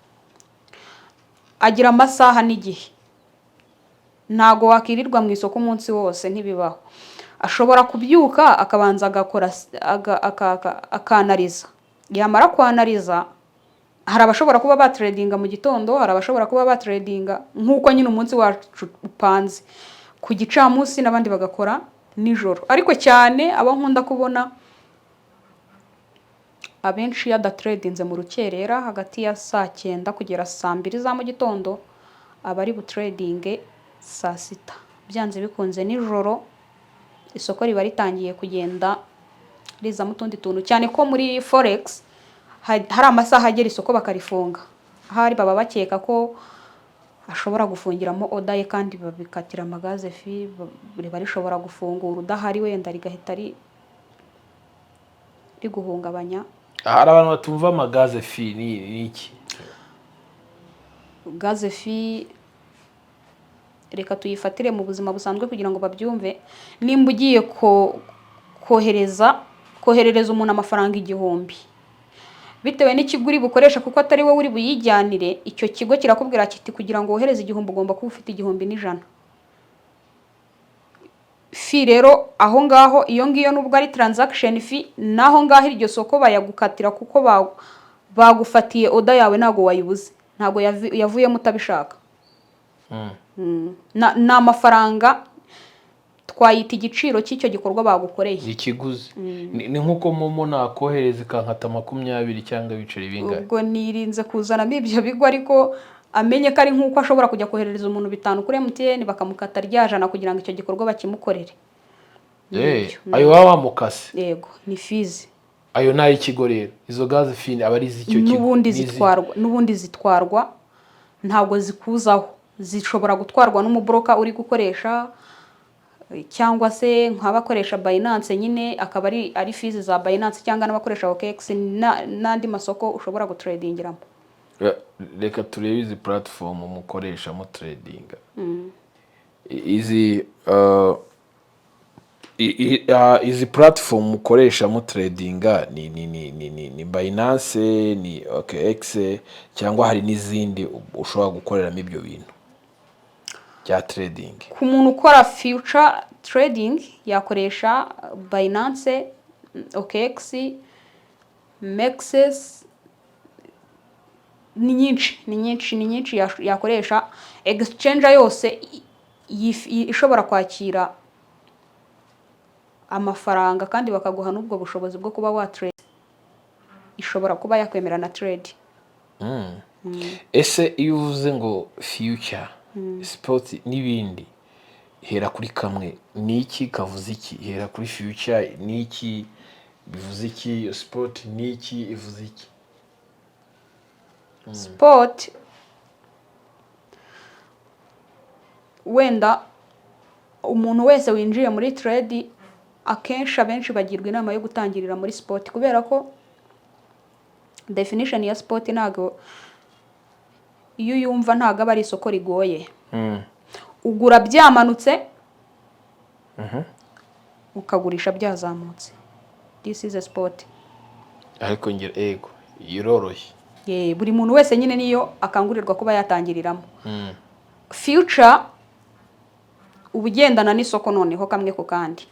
Agira amasaha n'igihe. Ntago wakirirwa mu isoko umunsi wose, ntibibaho. Ashobora kubyuka akabanza agakora akanalyza. Yamara kwanalyza, hari abashobora kuba batradinga mu gitondo, hari abashobora kuba batradinga nk'uko nyine umunsi wacu upanze ku gicamunsi, n'abandi bagakora nijoro. Ariko cyane abo nkunda kubona abenshi, iyo adatradinze mu rukerera hagati ya saa 9 kugera saa 2 za mu gitondo, aba ari butradinge saa 6 byanze bikunze. Nijoro isoko riba ritangiye kugenda rizamo utundi tuntu, cyane ko muri forex hari amasaha agera isoko bakarifunga. Ahari baba bakeka ko ashobora gufungiramo order ye, kandi babikatira ama gas fee, riba rishobora gufungura udahari, wenda rigahita riguhungabanya. Hari abantu batumva ama gas fee, ni iki? Gas fee, reka tuyifatire mu buzima busanzwe kugira ngo babyumve. Nimba ugiye koherereza umuntu amafaranga 1000, bitewe n'ikigo uri bukoresha, kuko atari wowe uri buyijyanire, icyo kigo kirakubwira kiti: "Kugira ngo wohereze 1000 ugomba kuba ufite 1100." Fee rero aho ngaho, iyo ngiyo nubwo ari transaction fee, naho ngaho iryo soko bayagukatira, kuko bagufatiye order yawe, ntabwo wayibuze, ntabwo yavuyemo utabishaka. Ni amafaranga twayita igiciro cy'icyo gikorwa bagukoreye. Ni ikiguzi, ni nk'uko MoMo nakohereza ikankata 20 cyangwa ibiceri bingahe. Ubwo nirinze kuzanamo ibyo bigo, ariko amenye ko ari nk'uko ashobora kujya koherereza umuntu 5 kuri MTN, bakamukata rya 100 kugira ngo icyo gikorwa bakimukorere. Nibyo. Ayo baba bamukase? Yego, ni fees. Ayo ni ay'ikigo rero, izo gas fee aba ari iz'icyo kigo? N'ubundi zitwarwa, n'ubundi zitwarwa, ntabwo zikuzaho, zishobora gutwarwa n'umu broker uri gukoresha, cyangwa se nk'abakoresha Binance nyine akaba ari fees za Binance, cyangwa n'abakoresha OKX n'andi masoko ushobora gutradingiramo. Reka turebe izi platform mukoresha mu trading. Izi izi platform mukoresha mu tradinga ni Binance, ni OKX, cyangwa hari n'izindi ushobora gukoreramo ibyo bintu bya trading? Ku muntu ukora future trading yakoresha Binance, OKX, MEXC, ni nyinshi, ni nyinshi, ni nyinshi yakoresha. Exchange yose ishobora kwakira amafaranga kandi bakaguha n'ubwo bushobozi bwo kuba wa trade, ishobora kuba yakwemera na trade. Ese iyo uvuze ngo future, spot n'ibindi, hera kuri kamwe, ni iki kavuze iki? Hera kuri future, ni iki, bivuze iki? Spot ni iki, ivuze iki? Spot wenda umuntu wese winjiye muri trade, akenshi abenshi bagirwa inama yo gutangirira muri spot, kubera ko definition ya spot ntabwo, iyo uyumva ntabwo aba ari isoko rigoye. Ugura byamanutse, ukagurisha byazamutse. This is a spot. Ariko ngira ego iroroshye. Buri muntu wese nyine niyo akangurirwa kuba yatangiriramo. Future uba ugendana n'isoko noneho kamwe ku kandi.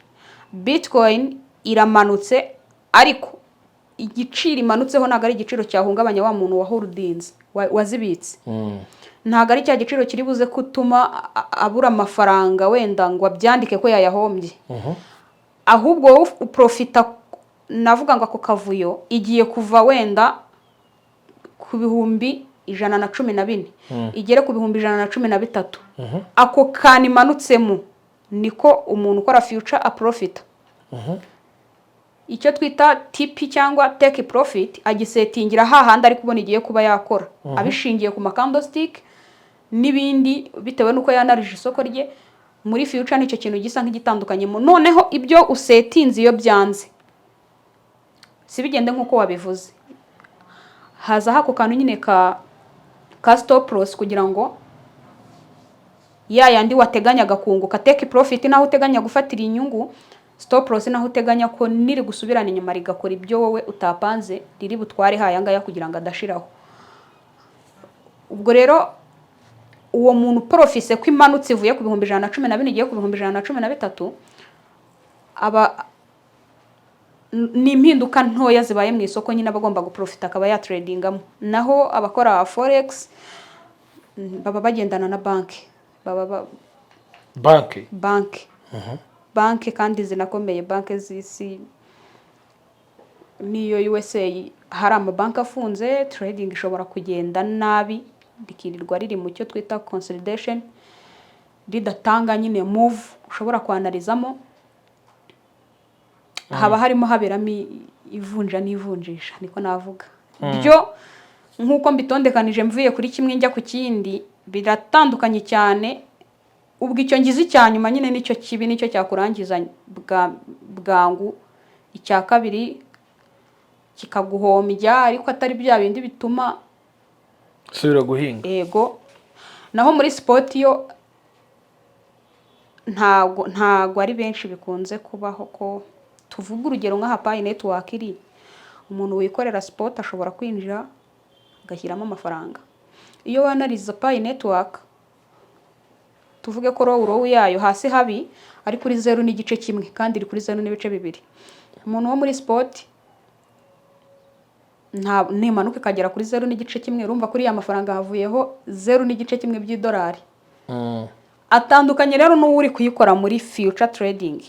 Bitcoin iramanutse, ariko igiciro imanutseho ntabwo ari igiciro cyahungabanya wa muntu waholdinze, wazibitse. Ntabwo ari cya giciro kiri buze gutuma abura amafaranga wenda ngo abyandike ko yayahombye. Ahubwo wowe uprofita, navuga ngo ako kavuyo igiye kuva wenda ku 114,000 igere ku 113,000, ako kantu imanutsemo niko umuntu ukora future aprofita. Icyo twita TP cyangwa take profit agisetingira hahandi ari kubona igiye kuba yakora, abishingiye ku ma candlestick n'ibindi, bitewe n'uko yanarije isoko rye. Muri future nicyo kintu gisa nk'igitandukanyemo. Noneho ibyo usetinze iyo byanze, si bigende nk'uko wabivuze, hazaho ako kantu nyine ka stop loss, kugira ngo ya yandi wateganyaga kunguka, take profit naho uteganya gufatira inyungu, stop loss naho uteganya ko niri gusubirana inyuma rigakora ibyo wowe utapanze, riri butware haya ngaya kugira ngo adashiraho. Ubwo rero uwo muntu profise ko imanutse ivuye ku 114,000 igiye ku 113,000, aba ni impinduka ntoya zibaye mu isoko nyine, aba agomba guprofita akaba yatradingamo. Naho abakora forex baba bagendana na banki, baba Banki? Banki, banki kandi zinakomeye, banki z'isi n'iyo USA. Hari amabanki afunze, trading ishobora kugenda nabi, rikirirwa riri mu cyo twita consolidation, ridatanga nyine move ushobora kwanalyzamo. Haba harimo haberamo ivunja n'ivunjisha, niko navuga byo. Nk'uko mbitondekanije mvuye kuri kimwe njya ku kindi, biratandukanye cyane. Ubwo icyo ngize icya nyuma nyine nicyo kibi, nicyo cyakurangiza bwangu. Icya kabiri kikaguhombya, ariko atari bya bindi bituma Subira guhinga. Ego. Naho muri spot yo ntago ari benshi bikunze kubaho ko tuvuga urugero nk'aha Pi Network iri, umuntu wikorera spot ashobora kwinjira agashyiramo amafaranga. Iyo wanariza Pi Network, tuvuge ko low yayo hasi habi ari kuri 0.1 kandi iri kuri 0.2, umuntu wo muri spot nta nimanuka ikagera kuri 0.1, urumva kuri ya mafaranga havuyeho 0.1 by'idolari. Atandukanye rero n'uwo uri kuyikora muri future trading.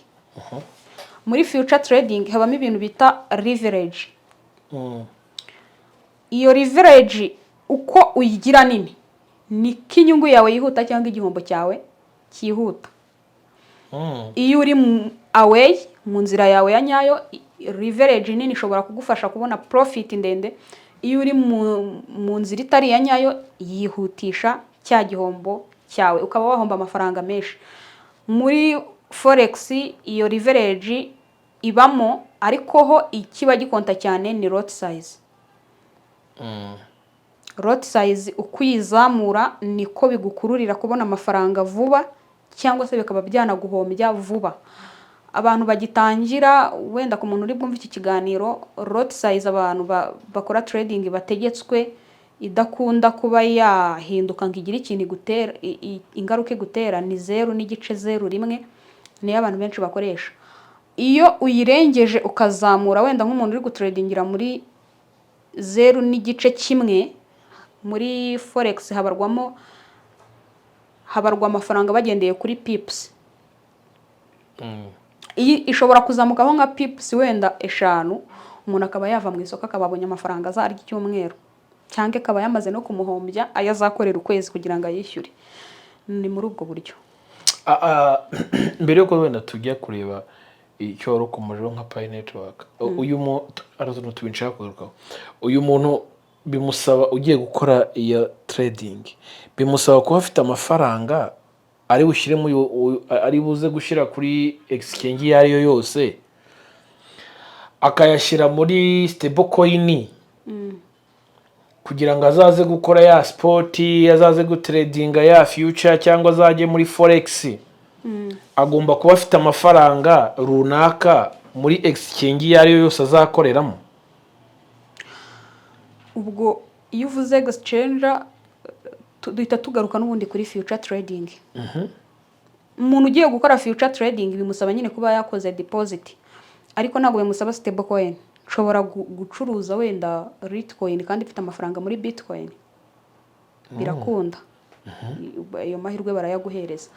Muri future trading habamo ibintu bita leverage. Iyo leverage uko uyigira nini niko inyungu yawe yihuta cyangwa igihombo cyawe cyihuta. Iyo uri away mu nzira yawe ya nyayo, leverage nini ishobora kugufasha kubona profit ndende. Iyo uri mu nzira itari iya nyayo, yihutisha cya gihombo cyawe, ukaba wahomba amafaranga menshi. Muri forex iyo leverage ibamo, ariko ho ikiba gikonta cyane ni lot size. Lot size uko uyizamura niko bigukururira kubona amafaranga vuba cyangwa se bikaba byanaguhombya vuba. Abantu bagitangira, wenda ku muntu uri bwumve iki kiganiro, lot size abantu bakora trading bategetswe idakunda kuba yahinduka ngo igire ikintu igutera, ingaruka igutera, ni 0.01, niyo abantu benshi bakoresha. Iyo uyirengeje ukazamura, wenda nk'umuntu uri gutradingira muri 0.1, muri forex habarwamo, habarwa amafaranga bagendeye kuri pips. Iyi ishobora kuzamukaho nka pips wenda 5, umuntu akaba yava mu isoko akaba abonye amafaranga azarya icyumweru, cyangwa akaba yamaze no kumuhombya ayo azakorera ukwezi kugira ngo ayishyure. Ni muri ubwo buryo. Mbere yuko wenda tujya kureba icyo wari ukomojeho nka Pi Network, uyu mu hari utuntu tubiri nshaka kugarukaho. Uyu muntu bimusaba, ugiye gukora iyo trading, bimusaba kuba afite amafaranga ari bushyire muri ari buze gushyira kuri exchange iyo ari yo yose, akayashyira muri stable coin kugira ngo azaze gukora ya spot, azaze gutradinga ya future cyangwa azajye muri forex. Agomba kuba afite amafaranga runaka muri exchange iyo ari yo yose azakoreramo? Ubwo iyo uvuze exchange, duhita tugaruka n'ubundi kuri future trading. Umuntu ugiye gukora future trading bimusaba nyine kuba yakoze deposit, ariko ntabwo bimusaba stable coin. Nshobora gucuruza wenda Litecoin kandi mfite amafaranga muri Bitcoin, birakunda. Ayo mahirwe barayaguhereza.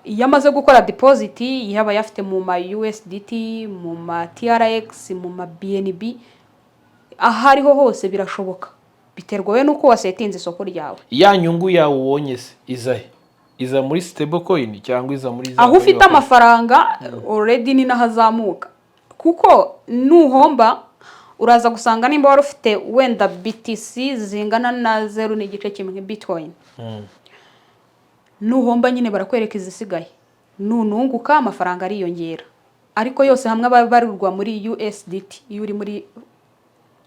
Iyo amaze gukora deposit, yaba ayafite mu ma USDT, mu ma TRX, mu ma BNB, aho ariho hose birashoboka. Biterwa we n'uko wasetinze isoko ryawe. Ya nyungu yawe ubonye se iza he? Iza muri stable coin cyangwa iza muri za Aho coin ufite wakoze? amafaranga already ni naho azamuka, kuko nuhomba uraza gusanga nimba wari ufite wenda BTC zingana na 0.1 Bitcoin, nuhomba nyine barakwereka izisigaye. Nununguka amafaranga ariyongera, ariko yose hamwe aba barirwa muri USDT iyo uri muri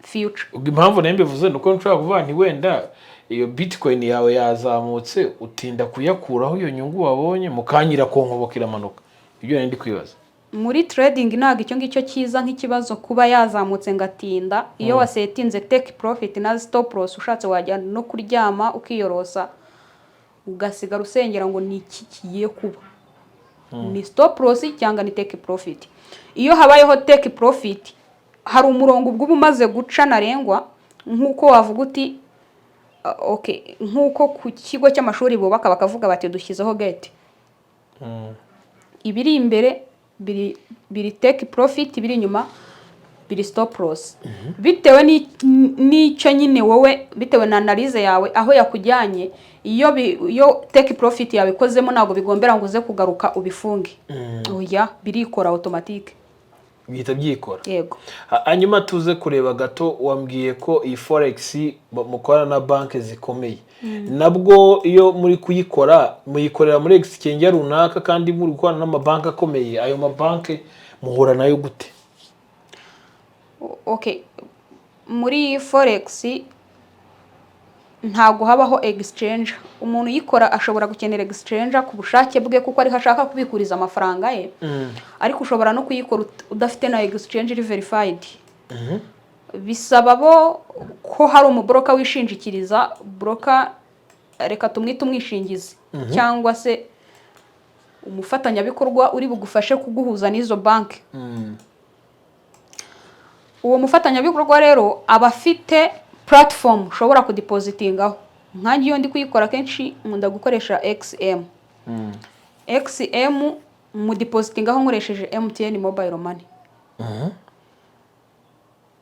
future. Ubwo impamvu nayo mbivuze ni uko nshobora kuvuga nti wenda iyo Bitcoin yawe yazamutse, utinda kuyakuraho iyo nyungu wabonye, mu kanya irakonkoboka iramanuka. Ibyo nari ndi kwibaza. Muri trading ntabwo icyo ngicyo kiza nk'ikibazo, kuba yazamutse ngatinda. Iyo wasetinze take profit na stop loss, ushatse wajya no kuryama ukiyorosa, ugasigara usengera ngo ni iki kigiye kuba, ni stop loss cyangwa ni take profit. Iyo habayeho take profit, hari umurongo ubwo uba umaze guca ntarengwa, nk'uko wavuga uti okay, nk'uko ku kigo cy'amashuri bubaka bakavuga bati dushyizeho gate, ibiri imbere biri take profit, ibiri inyuma biri stop loss, bitewe n'icyo nyine wowe, bitewe na analyse yawe aho yakujyanye. Iyo take profit yawe ikozemo, ntabwo bigombera ngo uze kugaruka ubifunge, oya, birikora automatique. Bihita byikora. Yego. Hanyuma tuze kureba gato, wambwiye ko iyi forex mukorana na banki zikomeye. Nabwo iyo muri kuyikora, muyikorera muri exchange runaka kandi muri gukorana n'amabanki akomeye, ayo mabanki muhura nayo gute? Okay, muri forex ntabwo habaho exchange. Umuntu uyikora ashobora gukenera exchange ku bushake bwe, kuko ariho ashaka kubikuriza amafaranga ye, ariko ushobora no kuyikora udafite na exchange iri verified. Bisaba bo ko hari umubroker wishingikiriza. Broker, reka tumwite umwishingizi cyangwa se umufatanyabikorwa uri bugufashe kuguhuza n'izo banki. Uwo mufatanyabikorwa rero aba afite platform ushobora kudepositingaho. Nkanjye iyo ndi kuyikora, kenshi nkunda gukoresha XM. XM mudepositingaho nkoresheje MTN Mobile Money.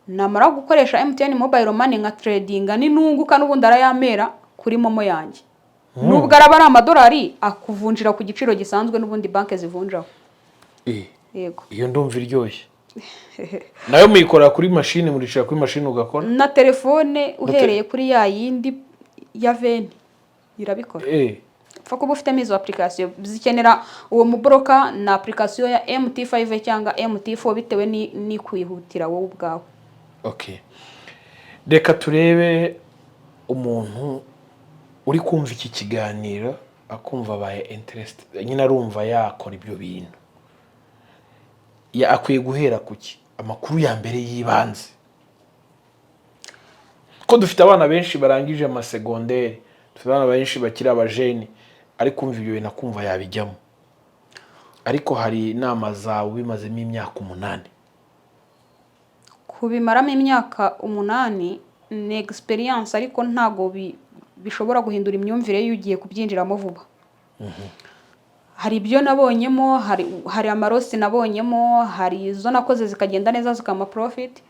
Namara gukoresha MTN Mobile Money nka tradinga, ninunguka n'ubundi arayamera kuri MoMo yanjye. Nubwo araba ari amadolari, akuvunjira ku giciro gisanzwe n'ubundi banki zivunjaho. Yego. Iyo ndumva iryoshye. Nayo muyikorera kuri mashini, muricara kuri mashini ugakora? Na telefone, uhereye kuri ya yindi ya 20 irabikora. Upfa kuba ufitemo izo application zikenera uwo mubroker na application ya MT5 cyangwa MT4, bitewe n'ikwihutira wowe ubwawe. Okay, reka turebe umuntu uri kumva iki kiganiro, akumva abaye interested nyine, arumva yakora ibyo bintu. Akwiye guhera ku ki? Amakuru ya mbere y'ibanze, ko dufite abana benshi barangije amasegonderi, dufite abana benshi bakiri abajeunes, ari kumva ibyo bintu akumva yabijyamo, ariko hari inama zawe ubimazemo imyaka 8. Kubimaramo imyaka 8 ni experience, ariko ntago bishobora guhindura imyumvire y'ugiye kubyinjiramo vuba. Hari ibyo nabonyemo, hari amaloss nabonyemo, hari izo nakoze zikagenda neza zikama profit.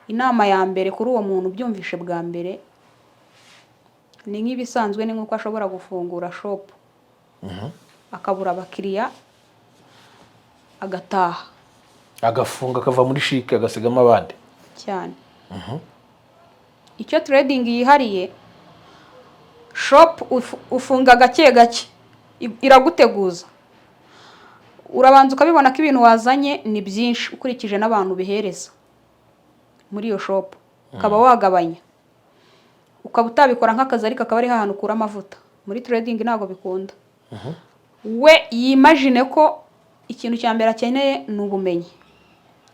Inama ya mbere kuri uwo muntu ubyumvishe bwa mbere ni nk'ibisanzwe, ni nk'uko ashobora gufungura shop akabura abakiriya, agataha. Agafunga, akava muri shike, agasigamo abandi. Cyane. Icyo trading yihariye, shop ufunga gake gake, iraguteguza. Urabanza ukabibona ko ibintu wazanye ni byinshi ukurikije n'abantu bihereza muri iyo shop, ukaba wagabanya, ukaba utabikora nk'akazi, ariko akaba ari hantu ukura amavuta. Muri trading ntabwo bikunda. We yimagine ko ikintu cya mbere akeneye ni ubumenyi.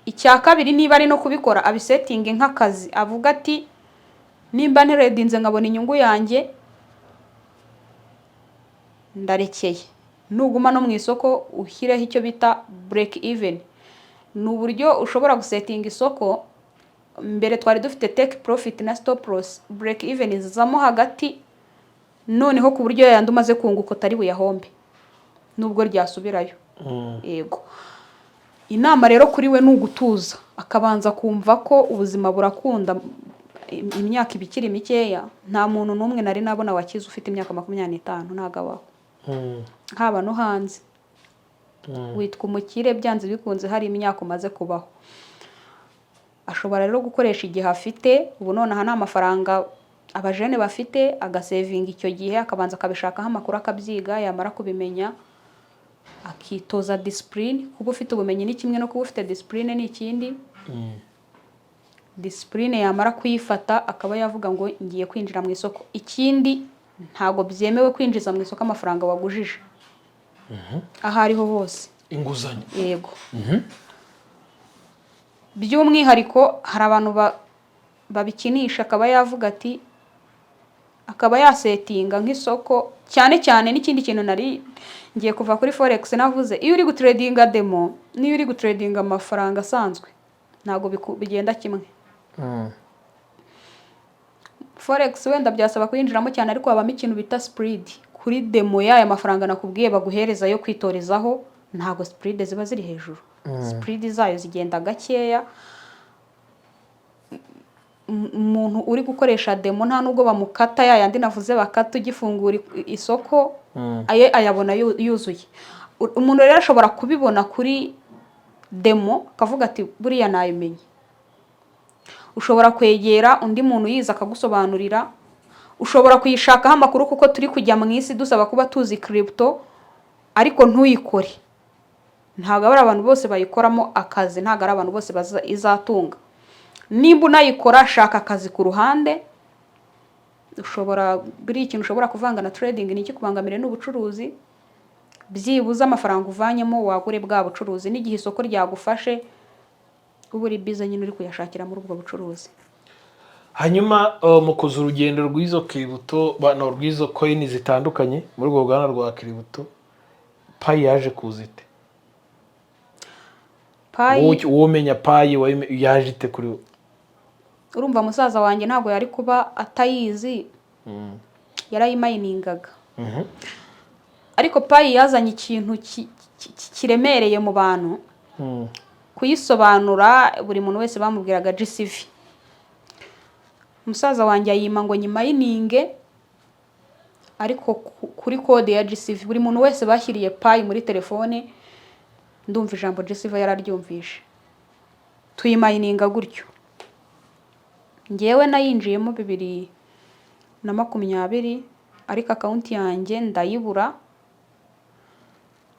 Icya kabiri, niba ari no kubikora, abisettinge nk'akazi, avuga ati: "Nimba ntiredinze nkabona inyungu yanjye, ndarekeye." Nuguma no mu isoko, ushyireho icyo bita break even. Ni uburyo ushobora gusettinga isoko. Mbere twari dufite take profit na stop loss, break even izamo hagati noneho, ku buryo yandi umaze kunguka utari buyahombe nubwo ryasubirayo. Yego. Inama rero kuri we ni ugutuza, akabanza kumva ko ubuzima burakunda, imyaka iba ikiri mikeya. Nta muntu n'umwe nari nabona wakize ufite imyaka 25, ntabwo abaho, haba no hanze. Witwa umukire byanze bikunze hari imyaka umaze kubaho. Ashobora rero gukoresha igihe afite ubu nonaha, nta mafaranga abajeunes bafite, agasavinga icyo gihe, akabanza akabishakaho amakuru, akabyiga, yamara kubimenya akitoza discipline. Kuba ufite ubumenyi ni kimwe, no kuba ufite discipline ni ikindi. Discipline yamara kuyifata, akaba yavuga ngo: "Ngiye kwinjira mu isoko." Ikindi, ntabwo byemewe kwinjiza mu isoko amafaranga wagujije aho ariho hose. Inguzanyo. Yego. By'umwihariko hari abantu babikinisha, akaba yavuga ati, akaba yasettinga nk'isoko cyane cyane. N'ikindi kintu nari ngiye kuva kuri forex navuze, iyo uri gutradinga demo n'iyo uri gutradinga amafaranga asanzwe, ntabwo bigenda kimwe. Forex wenda byasaba kuyinjiramo cyane, ariko habamo ikintu bita spread. Kuri demo y'aya mafaranga nakubwiye baguhereza yo kwitorezaho, ntabwo spread ziba ziri hejuru, spread zayo zigenda gakeya. Umuntu uri gukoresha demo, nta nubwo bamukata ya yandi navuze bakata ugifungura isoko, aye ayabona yuzuye. Umuntu rero ashobora kubibona kuri demo, akavuga ati: "Buriya nabimenye." Ushobora kwegera undi muntu yize akagusobanurira, ushobora kuyishakaho amakuru, kuko turi kujya mu isi dusaba kuba tuzi crypto, ariko ntuyikore. Ntabwo ari abantu bose bayikoramo akazi, ntabwo ari abantu bose izatunga. Nimba unayikora, shaka akazi ku ruhande. Ushobora, buriya ikintu ushobora kuvanga na trading ni ikikubangamire n'ubucuruzi. Byibuze amafaranga uvanyemo wagure bwa bucuruzi, n'igihe isoko ryagufashe uba uri bize nyine uri kuyashakira muri ubwo bucuruzi. Hanyuma mukoze urugendo rw'izo crypto no rw'izo coin zitandukanye muri urwo ruganda rwa crypto, Pi yaje kuza ite? Pi Wowe umenya Pi yaje ite kuri wowe? Urumva, musaza wanjye ntabwo yari kuba atayizi, yarayimayiningaga. Ariko Pi yazanye ikintu kiremereye mu bantu. Kuyisobanura, buri muntu wese bamubwiraga GCV. Musaza wanjye ayima ngo nyimayininge, ariko kuri code ya GCV. Buri muntu wese bashyiriye Pi muri telefone, ndumva ijambo GCV yararyumvishe. Tuyimayininga gutyo. Ngewe nayinjiyemo 2020, ariko account yanjye ndayibura.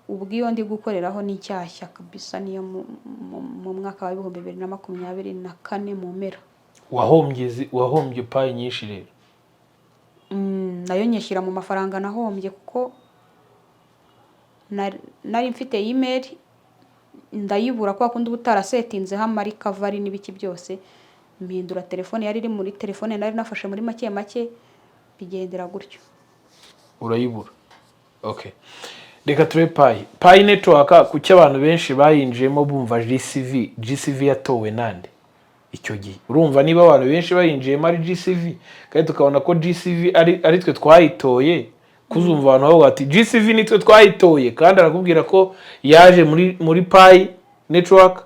Ubwo iyo ndi gukoreraho ni nshyashya kabisa, niyo mu mwaka wa 2024 mu mpera. Wahombye Pi nyinshi rero? Nayo nyishyira mu mafaranga nahombye, kuko nari mfite email ndayibura, kwa kundi uba utarasetinzeho ama recovery n'ibiki byose. Mpindura telefone, yari iri muri telefone nari nafashe muri make make, bigendera gutyo. Urayibura. Okay, reka turebe Pi. Pi Network, kuki abantu benshi bayinjiyemo bumva GCV? GCV yatowe nande icyo gihe? Urumva, niba abantu benshi bayinjiyemo ari GCV, kandi tukabona ko GCV ari twe twayitoye, kuzumva abantu bavuga ati: "GCV nitwe twayitoye", kandi arakubwira ko yaje muri Pi Network,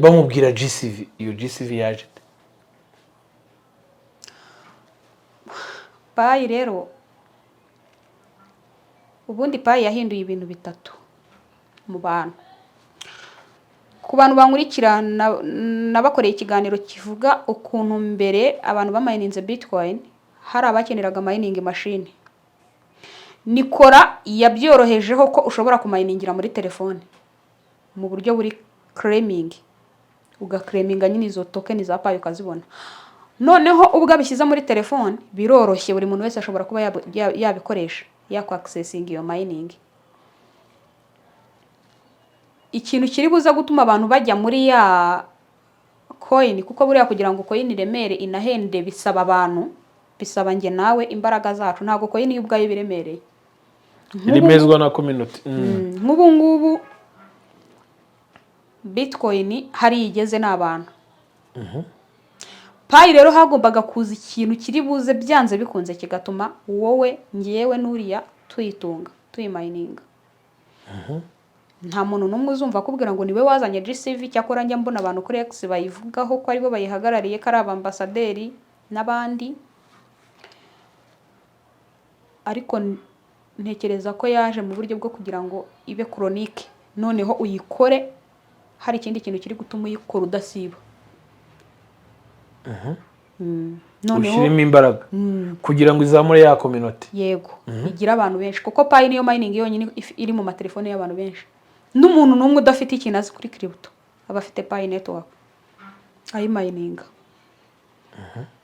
bamubwira GCV, iyo GCV yaje ite? Pi rero, ubundi Pi yahinduye ibintu bitatu mu bantu. Ku bantu bankurikira, nabakoreye ikiganiro kivuga ukuntu mbere abantu bamayininze Bitcoin hari abakeneraga mining machine. Nikora yabyorohejeho ko ushobora kumayiningira muri telefone mu buryo buri claiming, ugaclaiminga nyine izo token za Pi ukazibona. Noneho ubwo abishyize muri telefone biroroshye, buri muntu wese ashobora kuba yabikoresha, yakwaccessinga iyo mining. Ikintu kiri buze gutuma abantu bajya muri ya coin, kuko buriya kugira ngo coin iremere inahende bisaba abantu, bisaba njye nawe, imbaraga zacu. Ntabwo coin yo ubwayo iba iremereye. Iremezwa na community. Nk'ubu ngubu Bitcoin hariya igeze ni abantu. Pi rero hagombaga kuza ikintu kiri buze byanze bikunze kigatuma wowe, ngewe n'uriya tuyitunga, tuyimayininga. Nta muntu n'umwe uzumva akubwira ngo niwe wazanye GCV. Cyakora njya mbona abantu kuri X bayivugaho ko aribo bayihagarariye, ko ari abambasaderi n'abandi, ariko ntekereza ko yaje mu buryo bwo kugira ngo ibe chronique, noneho uyikore hari ikindi kintu kiri gutuma uyikora udasiba. Noneho Ushyiremo imbaraga kugira ngo izamure ya community. Yego, igira abantu benshi, kuko Pi niyo mining yonyine iri mu matelefone y'abantu benshi. N'umuntu n'umwe udafite ikintu azi kuri crypto aba afite Pi Network ayimayininga.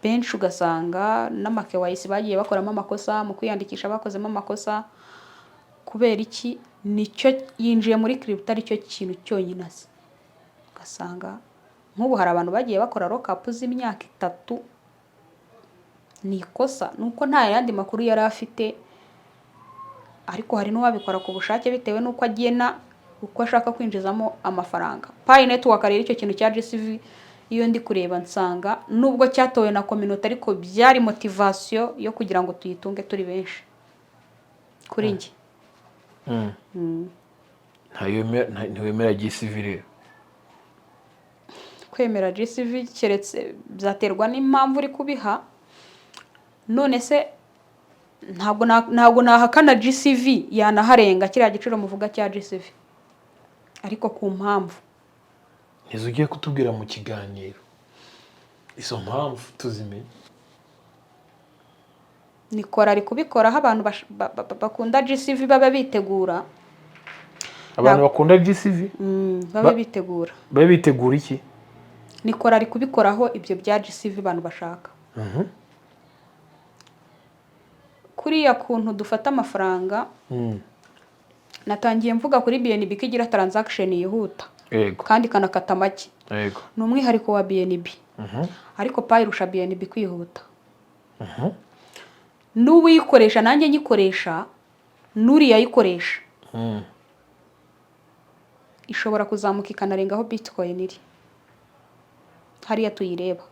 Benshi ugasanga n'ama KYC bagiye bakoramo amakosa, mu kwiyandikisha bakozemo amakosa. Kubera iki? Nicyo yinjiye muri crypto aricyo kintu cyonyine azi. Ugasanga nk'ubu hari abantu bagiye bakora lockup z'imyaka 3. Ni ikosa, ni uko nta yandi makuru yari afite, ariko hari n'uwabikora ku bushake bitewe n'uko agena uko ashaka kwinjizamo amafaranga. Pi Network rero, icyo kintu cya GCV, iyo ndi kureba nsanga nubwo cyatowe na community, ariko byari motivation yo kugira ngo tuyitunge turi benshi, kuri njye. Ntiwemera GCV rero? Kwemera GCV keretse byaterwa n'impamvu uri kubiha. None se ntabwo nahakana GCV, yanaharenga kiriya giciro muvuga cya GCV. Ariko ku mpamvu. Ntizo ugiye kutubwira mu kiganiro, izo mpamvu tuzimenye. Nikora ari kubikoraho. Abantu bakunda GCV baba bitegura. Abantu bakunda GCV? Babe bitegura. Babe bitegura iki? Nikora ari kubikoraho ibyo bya GCV abantu bashaka. Kuriya kuntu dufata amafaranga, natangiye mvuga kuri BNB ko igira transaction yihuta kandi ikanakata make. Ni umwihariko wa BNB, ariko Pi irusha BNB kwihuta. N'ubu uyikoresha, nanjye nyikoresha, n'uriya ayikoresha, ishobora kuzamuka ikanarenga aho Bitcoin iri hariya tuyireba.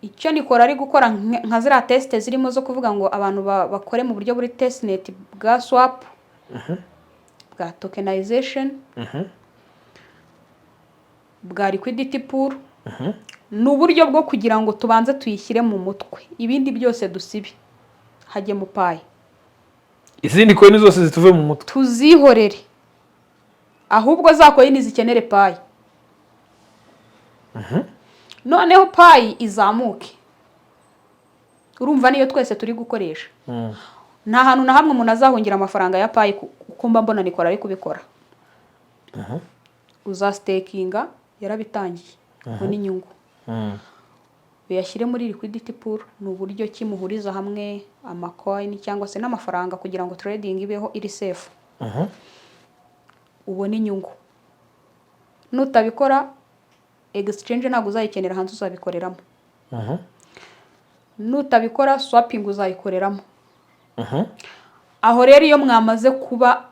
Icyo Nikora ari gukora nka ziriya test zirimo zo kuvuga ngo abantu bakore mu buryo buri testnet, bwa swap, bwa tokenization, bwa liquidity pool, ni uburyo bwo kugira ngo tubanze tuyishyire mu mutwe, ibindi byose dusibe hajye mu Pi. Izindi coin zose zituve mu mutwe. Tuzihorere, ahubwo za coin zikenere Pi, noneho Pi izamuke. Urumva niyo twese turi gukoresha. Nta hantu na hamwe umuntu azahungira amafaranga ya Pi, kuko mba mbona Nikora ari kubikora. Uzastakinga, yarabitangiye ngo n'inyungu uyashyire muri liquidity pool. Ni uburyo ki muhuriza hamwe amacoin cyangwa se n'amafaranga kugira ngo trading ibeho iri safe, ubone inyungu. Nutabikora, exchange ntabwo uzayikenera hanze, uzabikoreramo. Nutabikora, swapping uzayikoreramo. Aho rero iyo mwamaze kuba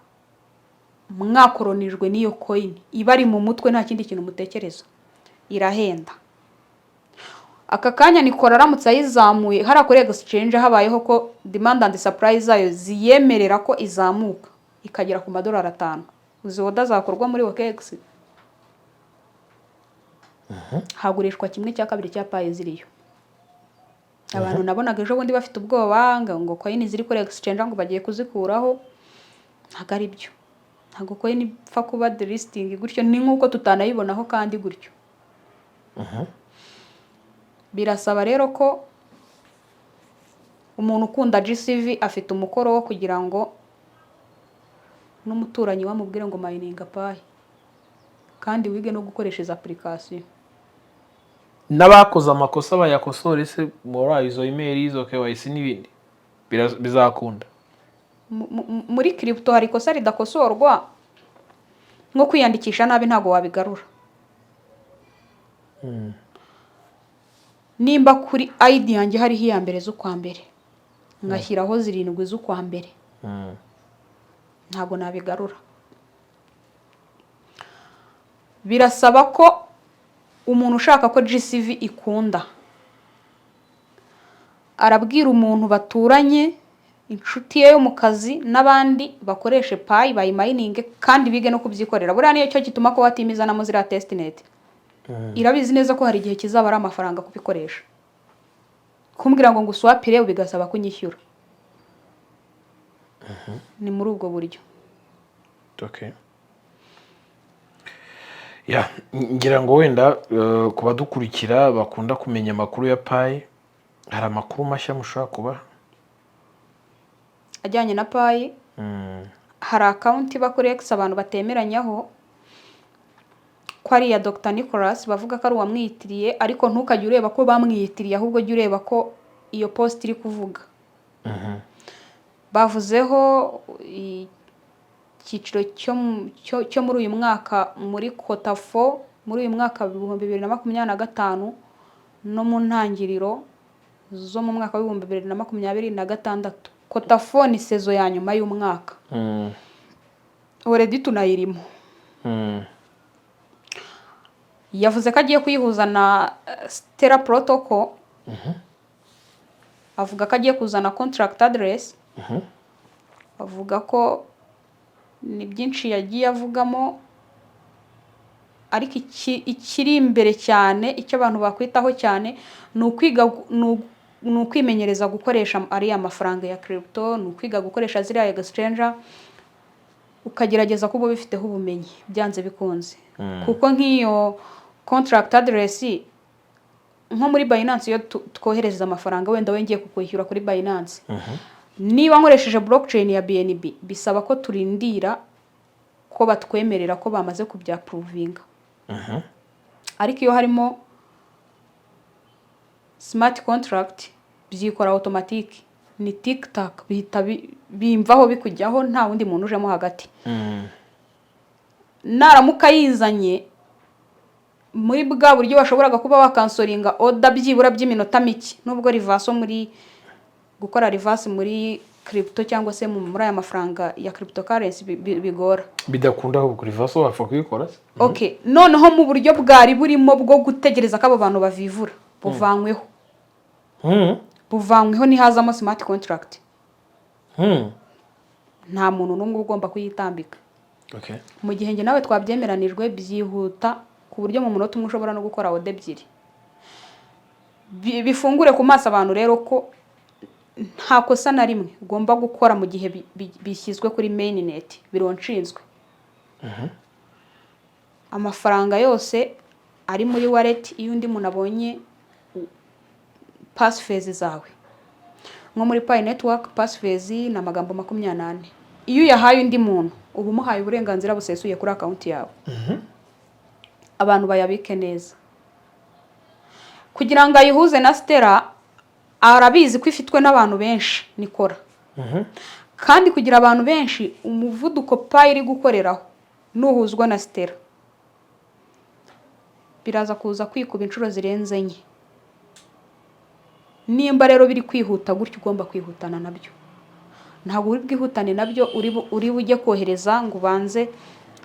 mwakoronijwe n'iyo coin, iba ari mu mutwe, nta kindi kintu mutekereza, irahenda. Aka kanya Nikora aramutse ayizamuye hariya kuri exchange, habayeho ko demand and supply zayo ziyemerera ko izamuka ikagera ku madolari 5, uzi order zakorwa muri OKX? Hagurishwa kimwe cya kabiri cya Pi ziriyo. Abantu nabonaga ejo bundi bafite ubwoba ngo coin ziri kuri exchange ngo bagiye kuzikuraho, ntabwo ari byo. Ntabwo coin ipfa kuba delisting gutyo, ni nk'uko tutanayibonaho kandi gutyo. Birasaba rero ko umuntu ukunda GCV afite umukoro wo kugira ngo n'umuturanyi we amubwire ngo mininga Pi, kandi wige no gukoresha izo application. N'abakoze amakosa bayakosore se muri izo email, izo KYC n'ibindi, bizakunda? Muri crypto hari ikosa ridakosorwa, nko kwiyandikisha nabi, ntabwo wabigarura. Nimba kuri ID yanjye hariho iya mbere z'ukwa mbere, ngashyiraho 7 z'ukwa mbere, ntabwo nabigarura. Birasaba ko umuntu ushaka ko GCV ikunda arabwira umuntu baturanye, inshuti ye yo mu kazi n'abandi, bakoreshe Pi, bayimininge kandi bige no kubyikorera. Buriya niyo cyo gituma ko watimizanamo ziriya testnet. Irabizi neza ko hari igihe kizaba ari amafaranga kubikoresha. Kumbwira ngo nguswapire bigasaba kunyishyura, ni muri ubwo buryo. Okay. Ya, ngira ngo wenda ku badukurikira bakunda kumenya amakuru ya Pi, hari amakuru mashya mushobora kubaha? Ajyanye na Pi? Hari account iba kuri X abantu batemeranyaho ko ari iya Dr Nicholas, bavuga ko ari uwamwiyitiriye, ariko ntukajye ureba ko bamwiyitiriye, ahubwo jya ureba ko iyo post iri kuvuga. Bavuzeho icyiciro cyo muri uyu mwaka, muri quarter four, muri uyu mwaka 2025, no mu ntangiriro zo mu mwaka w'2026. Quarter four ni saison ya nyuma y'umwaka, already tunayirimo. Yavuze ko agiye kuyihuza na Stellar Protocol, avuga ko agiye kuzana contract address, avuga ko ni byinshi yagiye avugamo, ariko ikiri imbere cyane, icyo abantu bakwitaho cyane, ni ukwiga, ni ukwimenyereza gukoresha ariya mafaranga ya crypto, ni ukwiga gukoresha ziriya exchange. Ukagerageza kuba ubifiteho ubumenyi byanze bikunze, kuko nk'iyo contract address, nko muri Binance, iyo twohereza amafaranga, wenda we ngiye kukwishyura kuri Binance, niba nkoresheje blockchain ya BNB, bisaba ko turindira ko batwemerera ko bamaze kubyapprovinga. Ariko iyo harimo smart contract, byikora automatique, ni tik tak, bihita bimvaho bikujyaho, nta wundi muntu ujemo hagati. Naramuka yizanye muri bwa buryo washoboraga kuba wacancelinga order byibura by'iminota mike, nubwo reversal, muri gukora reverse muri crypto cyangwa se muri aya mafaranga ya cryptocurrency bigora. Bidakunda ahubwo reverse wapfa kuyikora se? Okay, noneho mu buryo bwari burimo bwo gutegereza ko abo bantu bavivura buvanyweho. Buvanyweho nihazamo smart contract. Nta muntu n'umwe ugomba kuyitambika. Mu gihe njye nawe twabyemeranijwe, byihuta ku buryo mu munota umwe ushobora no gukora order ebyiri. Bifungure ku maso abantu rero ko nta kosa na rimwe ugomba gukora mu gihe bishyizwe kuri mainnet, bilaunchinzwe. Amafaranga yose ari muri wallet, iyo undi muntu abonye passphrase zawe, nko muri Pi Network passphrase ni amagambo 24, iyo uyahaye undi muntu uba umuhaye uburenganzira busesuye kuri account yawe. Abantu bayabike neza kugira ngo ayihuze na Stellar. Arabizi ko ifitwe n'abantu benshi nikora, kandi kugira abantu benshi, umuvuduko Pi iri gukoreraho nuhuzwa na Stellar biraza kuza kwikuba inshuro zirenze enye. Nimba rero biri kwihuta gutyo, ugomba kwihutana nabyo. Ntabwo uri bwihutane nabyo uri bujye kohereza ngo ubanze,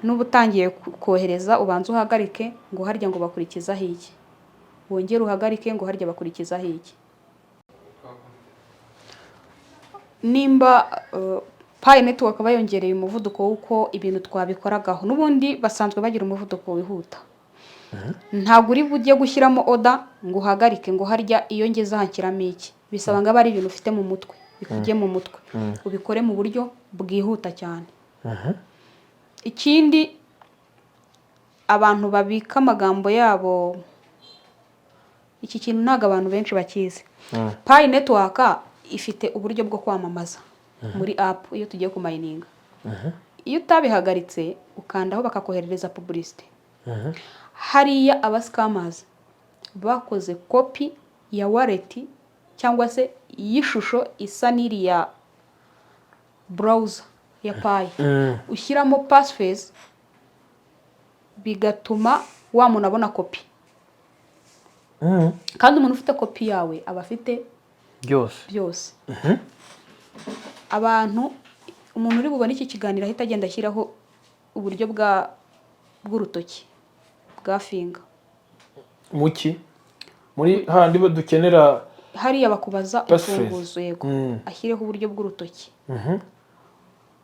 n'uba utangiye kohereza ubanze uhagarike ngo harya ngo bakurikizaho iki, wongere uhagarike ngo harya bakurikizaho iki. Nimba Pi Network bayongereye umuvuduko w'uko ibintu twabikoragaho, n'ubundi basanzwe bagira umuvuduko wihuta, ntabwo uri bujye gushyiramo order ngo uhagarike ngo harya iyo ngeze aha nshyiramo iki. Bisaba ngo abe ari ibintu ufite mu mutwe, bikujye mu mutwe, ubikore mu buryo bwihuta cyane. Ikindi, abantu babika amagambo yabo, iki kintu ntabwo abantu benshi bakizi. Pi Network ifite uburyo bwo kwamamaza muri app. Iyo tugiye kumininga, iyo utabihagaritse, ukandaho bakakoherereza publicité. Hariya aba scammers bakoze kopi ya wallet cyangwa se y'ishusho isa n'iriya browser ya Pi, ushyiramo passphrase, bigatuma wa muntu abona kopi. Kandi umuntu ufite kopi yawe aba afite byose. Byose. Abantu, umuntu uri bubone iki kiganiro ahita agenda ashyiraho uburyo bw'urutoki bwa finger. Muki muri handi dukenera? Hariya bakubaza passphrase. imfunguzo, yego. Ashyireho uburyo bw'urutoki,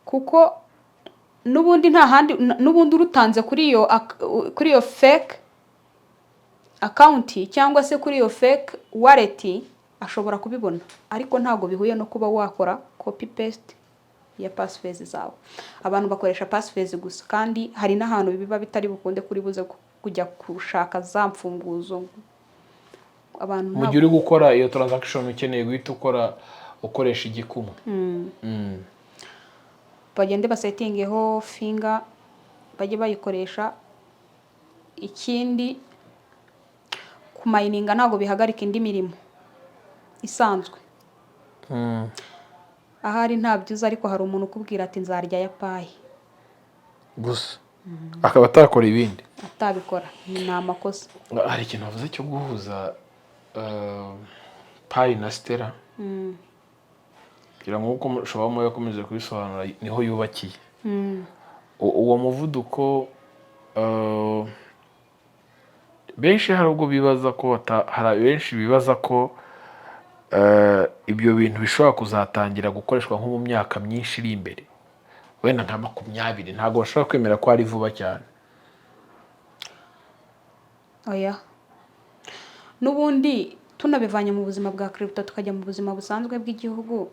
kuko n'ubundi nta handi, n'ubundi urutanze kuri iyo fake account cyangwa se kuri iyo fake wallet ashobora kubibona, ariko ntabwo bihuye no kuba wakora copy paste ya passphrase zawe. Abantu bakoresha passphrase gusa, kandi hari n'ahantu biba bitari bukunde kuri buze kujya gushaka za mfunguzo. Abantu Mu gihe uri gukora iyo transaction ukeneye guhita ukora ukoresha igikumwe. Bagende basettingeho finger, bajye bayikoresha. Ikindi, kumininga ntabwo bihagarika indi mirimo isanzwe. Ahari ntabyo uzi, ariko hari umuntu ukubwira ati: "Nzarya ya Pi." Gusa akaba atakora ibindi. Atabikora ni amakosa. Hari ikintu bavuze cyo guhuza Pi na Stellar, kugira ngo, nk'uko ushobora yakomeje kubisobanura, niho yubakiye. Uwo muvuduko, benshi hari ubwo bibaza ko hari benshi bibaza ko ibyo bintu bishobora kuzatangira gukoreshwa nko mu myaka myinshi iri imbere, wenda nka 20. Ntabwo bashobora kwemera ko ari vuba cyane. Oya, n'ubundi tunabivanye mu buzima bwa crypto tukajya mu buzima busanzwe bw'igihugu,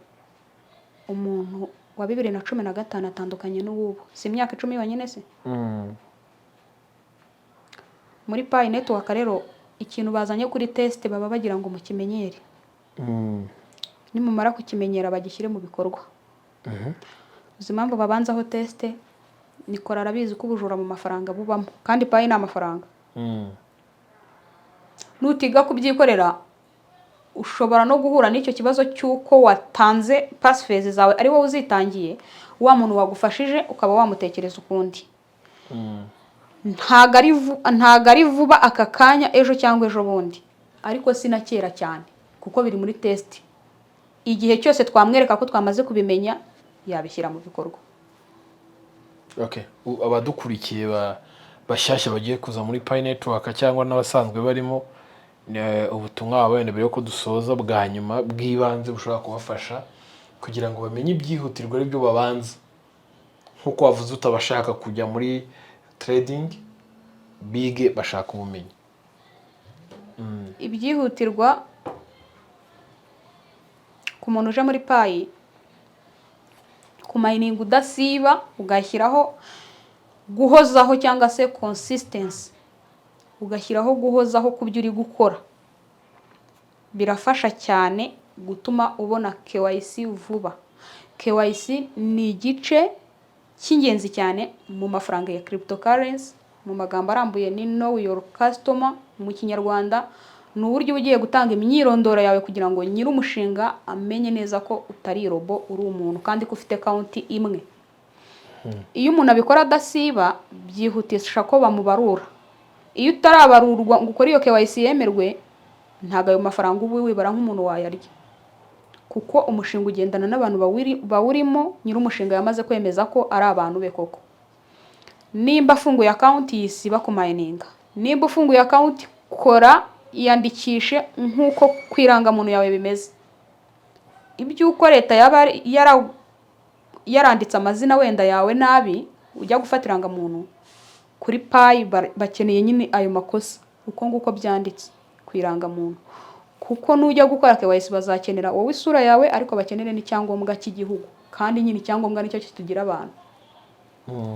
umuntu Wa 2015 atandukanye n'uw'ubu. Si imyaka 10 yonyine se? Muri Pi Network rero, ikintu bazanye kuri test baba bagira ngo mukimenyere. Nimumara kukimenyera, bagishyire mu bikorwa. Uzi impamvu babanzaho test? Nikora arabizi ko ubujura mu mafaranga bubamo, kandi Pi ni amafaranga. Nutiga kubyikorera, ushobora no guhura n'icyo kibazo cy'uko watanze passphrase zawe ari wowe uzitangiye, wa muntu wagufashije ukaba wamutekereza ukundi. Ntago ari vuba aka kanya, ejo cyangwa ejo bundi, ariko si na kera cyane, kuko biri muri test. Igihe cyose twamwereka ko twamaze kubimenya, yabishyira mu bikorwa. Okay. Abadukurikiye bashyashya bagiye kuza muri Pi Network cyangwa n'abasanzwe barimo, ubutumwa wenda mbere yuko dusoza bwa nyuma bw'ibanze bushobora kubafasha kugira ngo bamenye ibyihutirwa ari byo babanza, nk'uko wavuze utabashaka kujya muri trading, bige bashaka ubumenyi. Ibyihutirwa ku muntu uje muri Pi, kumayininga udasiba, ugashyiraho guhozaho cyangwa se consistency, ugashyiraho guhozaho ku byo uri gukora, birafasha cyane gutuma ubona KYC vuba. KYC ni igice cy'ingenzi cyane mu mafaranga ya cryptocurrency. Mu magambo arambuye ni know your customer. Mu Kinyarwanda ni uburyo uba ugiye gutanga imyirondoro yawe kugira ngo nyir'umushinga amenye neza ko utari robot, uri umuntu, kandi ko ufite konti imwe. Iyo umuntu abikora adasiba, byihutisha ko bamubarura. Iyo utarabarurwa ngo ukore iyo KYC yemerwe, ntabwo ayo mafaranga uba wibara nk'umuntu wayarya, kuko umushinga ugendana n'abantu bawurimo. Nyir'umushinga yamaze kwemeza ko ari abantu be koko. Nimba afunguye account, yisiba kumayininga. Nimba ufunguye account, kora, iyandikishe nk'uko ku irangamuntu yawe bimeze. Iby'uko leta yaba yaranditse amazina wenda yawe nabi ujya gufata irangamuntu, kuri Pi bakeneye nyine ayo makosa uko nguko byanditse ku irangamuntu, kuko nujya gukora KYC bazakenera wowe isura yawe, ariko bakenere n'icyangombwa cy'igihugu, kandi nyine icyangombwa nicyo kitugira abantu.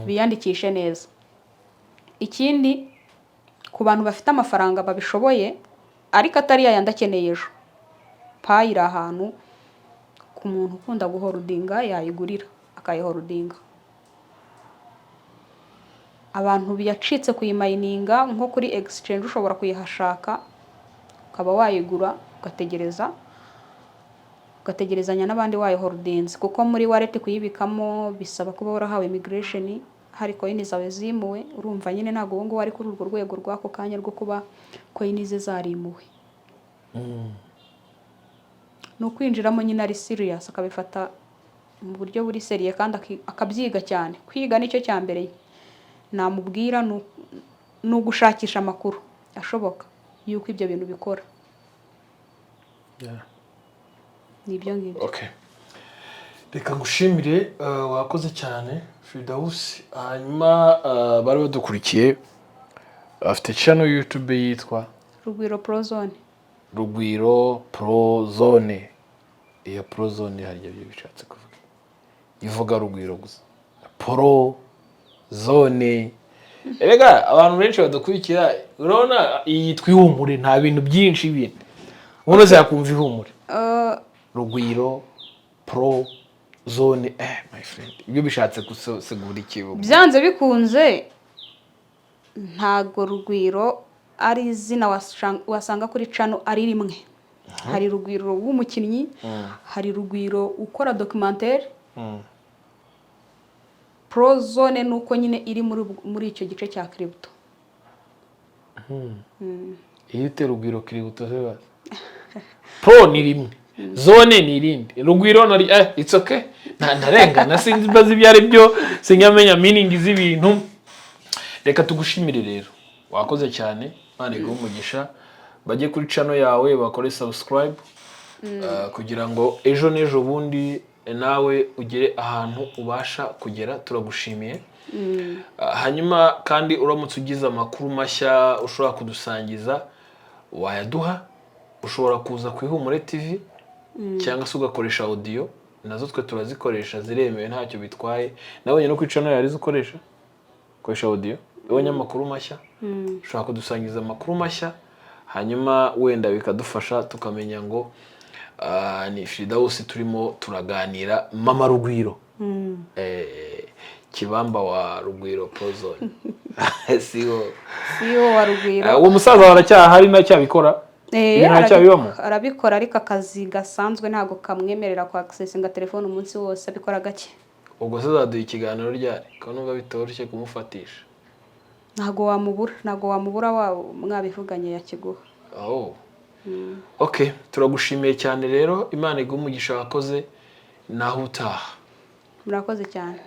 Biyandikishe neza. Ikindi, ku bantu bafite amafaranga babishoboye, ariko atari yayandi akeneye ejo, Pi iri ahantu ku muntu ukunda guholdinga yayigurira akayiholdinga. Abantu yacitse kuyimayininga, nko kuri exchange ushobora kuyihashaka ukaba wayigura, ugategereza, ugategerezanya n'abandi wayiholdinze, kuko muri wallet kuyibikamo bisaba kuba warahawe migration, hari coin zawe zimuwe. Urumva nyine ntabwo ubu ngubu ari kuri urwo rwego rw'ako kanya rwo kuba coin ze zarimuwe. Ni ukwinjiramo nyine ari serious, akabifata mu buryo buri sérieux, kandi akabyiga cyane. Kwiga nicyo cya mbere namubwira, ni ugushakisha amakuru ashoboka y'uko ibyo bintu bikora. Ni ibyo ngibyo. Okay. Reka ngushimire, wakoze cyane Fidawusi. Hanyuma bari badukurikiye, afite channel YouTube yitwa Rugwiro Prozone. Rugwiro Prozone. Iyo Prozone hari ibyo bishatse kuvuga, ivuga Rugwiro gusa, Pro Zone. Erega abantu benshi badukurikira, urabona iyi yitwa Ihumure, nta bintu byinshi bindi, umuntu wese yakumva Ihumure. Rugwiro Pro Zone, my friend, ibyo bishatse gusigura iki? Byanze bikunze ntago Rugwiro ari izina wasanga kuri channel ari rimwe. Hari Rugwiro w'umukinnyi, hari Rugwiro ukora documentaire. Pro Zone ni uko nyine iri muri icyo gice cya crypto. Iyo ute Rugwiro crypto se basi, Pro ni rimwe, Zone ni irindi, Rugwiro nari it's okay. Ntarengana, sinzi mbaza ibyo ari byo, sinyamenya meaning z'ibintu. Reka tugushimire rero, wakoze cyane, Imana iguhe umugisha. Bajye kuri channel yawe bakore subscribe, kugira ngo ejo n'ejo bundi nawe ugere ahantu ubasha kugera. Turagushimiye. Hanyuma kandi uramutse ugize amakuru mashya ushobora kudusangiza, wayaduha. Ushobora kuza ku Ihumure TV cyangwa se ugakoresha audio. Nazo twe turazikoresha, ziremewe, ntacyo bitwaye. Nabonye no kuri channel yari ukoresha, ukoresha audio. Ubonye amakuru mashya, ushobora kudusangiza amakuru mashya, hanyuma wenda bikadufasha tukamenya ngo ni Firidawusi turimo turaganira, Mama Rugwiro, Kibamba wa Rugwiro Prozone, siwo? Siyo wa Rugwiro. Uwo musaza aracyahari, ntacyabikora? Ibintu aracyabibamo? Arabikora, ariko akazi gasanzwe ntabwo kamwemerera kwa accessinga telefone umunsi wose, abikora gake. Ubwo se azaduha ikiganiro ryari, ko numva bitoroshye kumufatisha? Ntabwo wamubura, ntabwo wamubura, wa mwabivuganye yakiguha. Oh. Okay, turagushimiye cyane rero, Imana iguhe umugisha wakoze, naho utaha. Murakoze cyane.